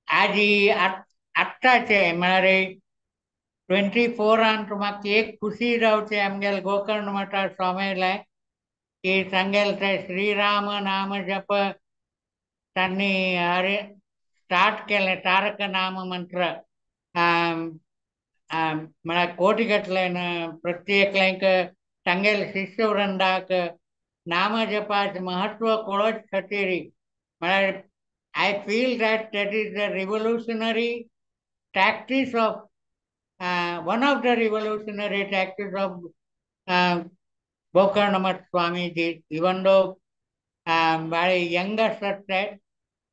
आजी आत्ताचे म्हळ्यार 24 म्हाका एक खुशी जावची आमगेले गोकर्ण मठा स्वामीले की तांगेले ते श्रीराम नाम जप तांणी हरे स्टार्ट केलें तारक नाम मंत्र म्हळ्यार कोटी गटल्यान प्रत्येकल्यांक तांगेले शिष्यवृंदाक नाम जपाचें महत्व कळोवचे खातीर म्हळ्यार I feel that that is the revolutionary tactics of one of the revolutionary tactics of Gokarna Math Swamiji, even though very youngest at that,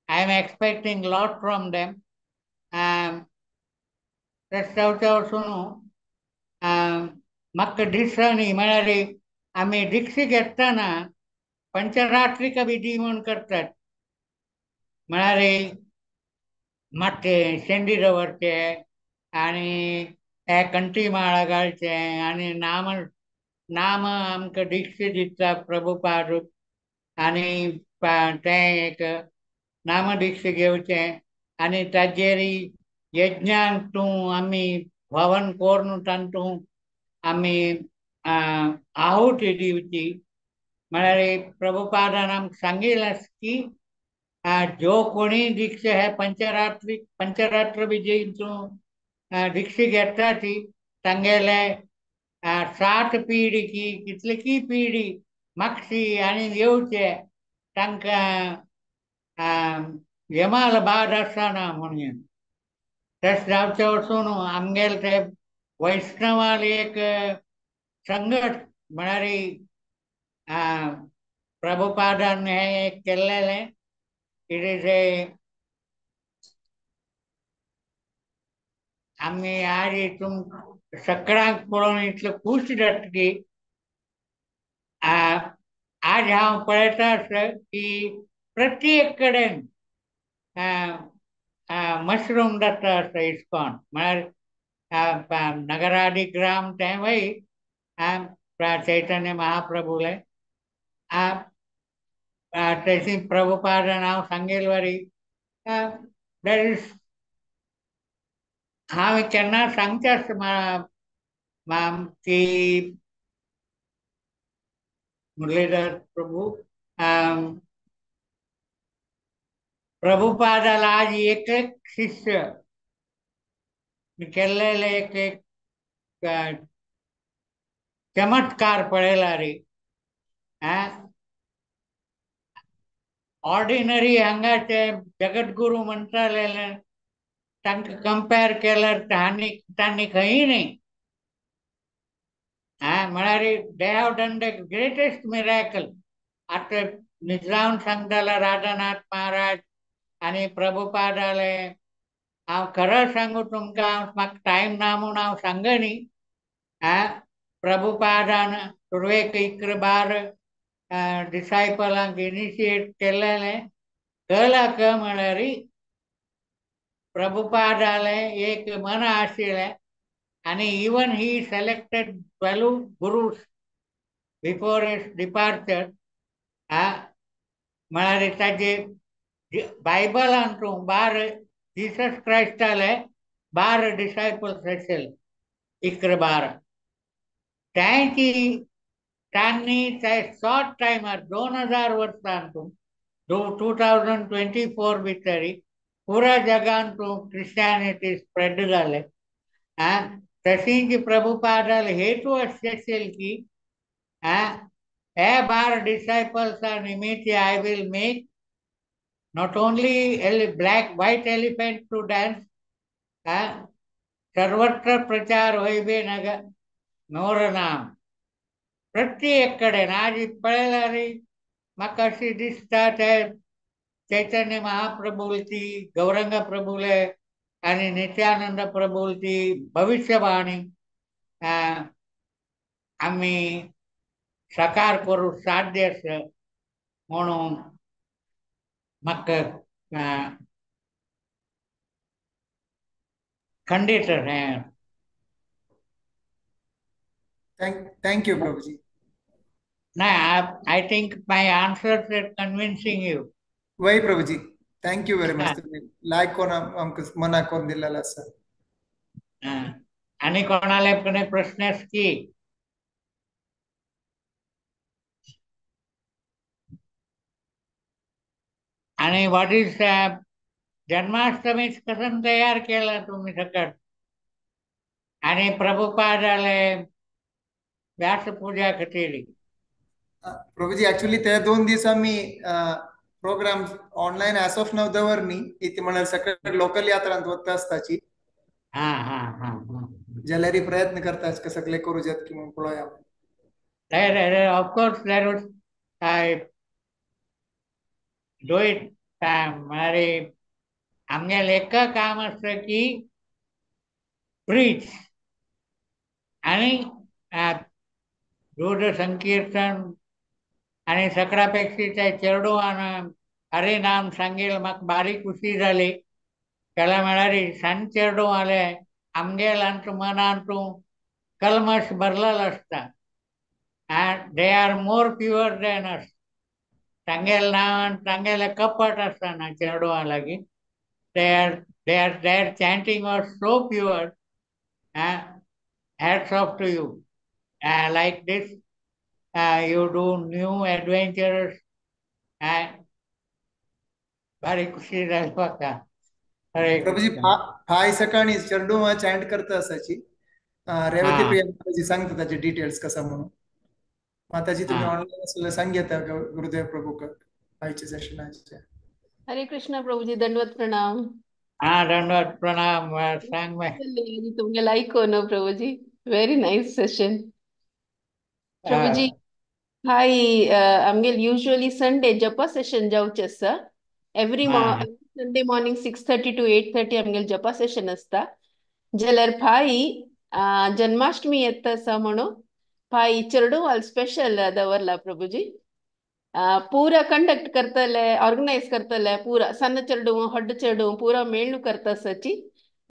I am expecting lot from them. म्हाका दिसनी म्हळ्यार आमी दीक्षा घेतना पंचरात्रिक विधी म्हूण करतात, म्हळ्यार मात्शे शेंडी दवरचे आनी हे कंठी माळा घालचे आनी नाम नाम आमकां दीक्षा दिता प्रभुपाद आनी तें एक नाम दीक्षा घेवचें आनी ताजेर यज्ञांक तूं आमी हवन करून तातूंत आमी आहुती दिवची. म्हळ्यार प्रभुपादान आमकां सांगिल्लें की जो कोणी दीक्षा हे पंचरात्र विधींतून दीक्षा घेता ती तांगेले 7 पिढी की कितली की पिढी मागची आनी येवचे तांकां यमाल बाद आसना म्हणून. तशें जावचें वचून आमगेले ते वैष्णवाल एक संगट म्हळ्यार प्रभुपादान हें एक केल्लेलें. It is a आमी आज हितून सगळ्यांक पळोवन इतलें खूश जाता की आज हांव पळयता आसता की प्रत्येक कडेन मशरूम जाता आसता इस्कॉन म्हळ्यार नगराधिग्राम तें वय चैतन्य महाप्रभुले तशी प्रभुपादान हांव सांगेल वरी that is हांवें केन्ना सांगचें आसता की मुरलीधर प्रभू प्रभुपादाला आज एक एक शिष्य केल्लेले एक एक चमत्कार पळयला रे. ऑर्डिनरी हांगाचे जगद्गुरू म्हणटाले तांकां कंपेर केल्यार तांणी खंय न्ही. म्हळ्यार they have done the greatest miracle. आतां निजावन सांगतालो राधानाथ महाराज आनी प्रभुपादाले हांव खरें सांगू तुमकां म्हाका टायम ना म्हूण हांव सांगनी. प्रभुपादान सुरवेक 11 डिसायपलांक इनिशिएट केल्लेलें कला क म्हळ्यार प्रभुपादालें एक मन आशिल्लें आनी even he selected 12 gurus before his departure. म्हळ्यार ताजे बायबलान तूं 12 जीसस क्रायस्टाले 12 डिसायपल्स आशिल्ले 11 तांची तांणी ते शॉर्ट टायमार 2000 वर्सां तूं 2024 भितर पुरा जगान तूं क्रिस्टियनिटी स्प्रेड जालें. तशींच प्रभुपादाले हेतू आशिल्ले की हे 12 डिसायपल्सा निमित्त I will make not only black white elephant to dance, सर्वत्र प्रचार होइबे नग मोर नाम प्रत्येक कडेन. आज पळयल्यार म्हाका अशी दिसता ते चैतन्य महाप्रभूची गौरंग प्रभूले आनी नित्यानंद प्रभूची भविष्यवाणी आमी साकार करूंक साध्य आसा म्हणून म्हाका खंडीत हें. Thank you Prabhuji. ना, I think my answers are convincing you. वय प्रभुजी, thank you very much. तुम्ही लायक कोण आमकां मनाक कोण दिलेलो आसा. आनी कोणाले कोणे प्रश्न आसा की? आणि what is Janmashtami कसं तयार केला तुम्ही सकट? आणि प्रभुपादाले व्यासपूजा केली. प्रभुजी ऍक्च्युली ते 2 दीस आमी programme online as of now दवरनी इथे म्हळ्यार सकट लोकल यात्रांत वता आसताची. हा हा हा जाल्यार प्रयत्न करता सगळे करू जात की म्हणून पळोवया. Of course there was do it. म्हळ्यार आमगेलें एक काम आसता की प्रीच आनी दूध संकीर्तन आनी सकळा पेक्षा त्या चेडवान हरिनाम सांगेल म्हाका बारीक खुशी जाली. केला म्हळ्यार सान चेडूं आले आमगेलांत मनांत कल्मश भरलेलो आसता. They are more pure than us. तांगेले नांवान तांगेले कपट आसता चेडवां लागीं. Their chanting was so pure. Hats off to you. Like this you do new adventures. बारी खुशी जाली म्हाका. प्रभुजी फाय सकाळी चेडूं चॅन्ट करता आसाची. रेवती प्रिया माताजी सांगता ताचे डिटेल्स कसा म्हणून. माताजी तुम्ही ऑनलाईन असले सांग गुरुदेव प्रभू फायचे सेशनाचे. हरे कृष्ण प्रभुजी, दंडवत प्रणाम. हा दंडवत प्रणाम. सांग तुमगे लाईक कोण प्रभुजी, व्हेरी नाईस सेशन प्रभुजी. हाय आमगेल युजुअली संडे जपा सेशन जावचें आसता. एवरी संडे मॉर्निंग 6:30 to 8:30 आमगेल जपा सेशन आसता. जाल्यार फाय जन्माष्टमी येता आसा म्हणून फाय चेडूवाल स्पेशल दवरला प्रभुजी. पूरा कंडक्ट करतले, ऑर्गनायज करतले, पूरा सन्न चेडूं व्हड चेडूं पूरा मेळ्ळू करता आसाची.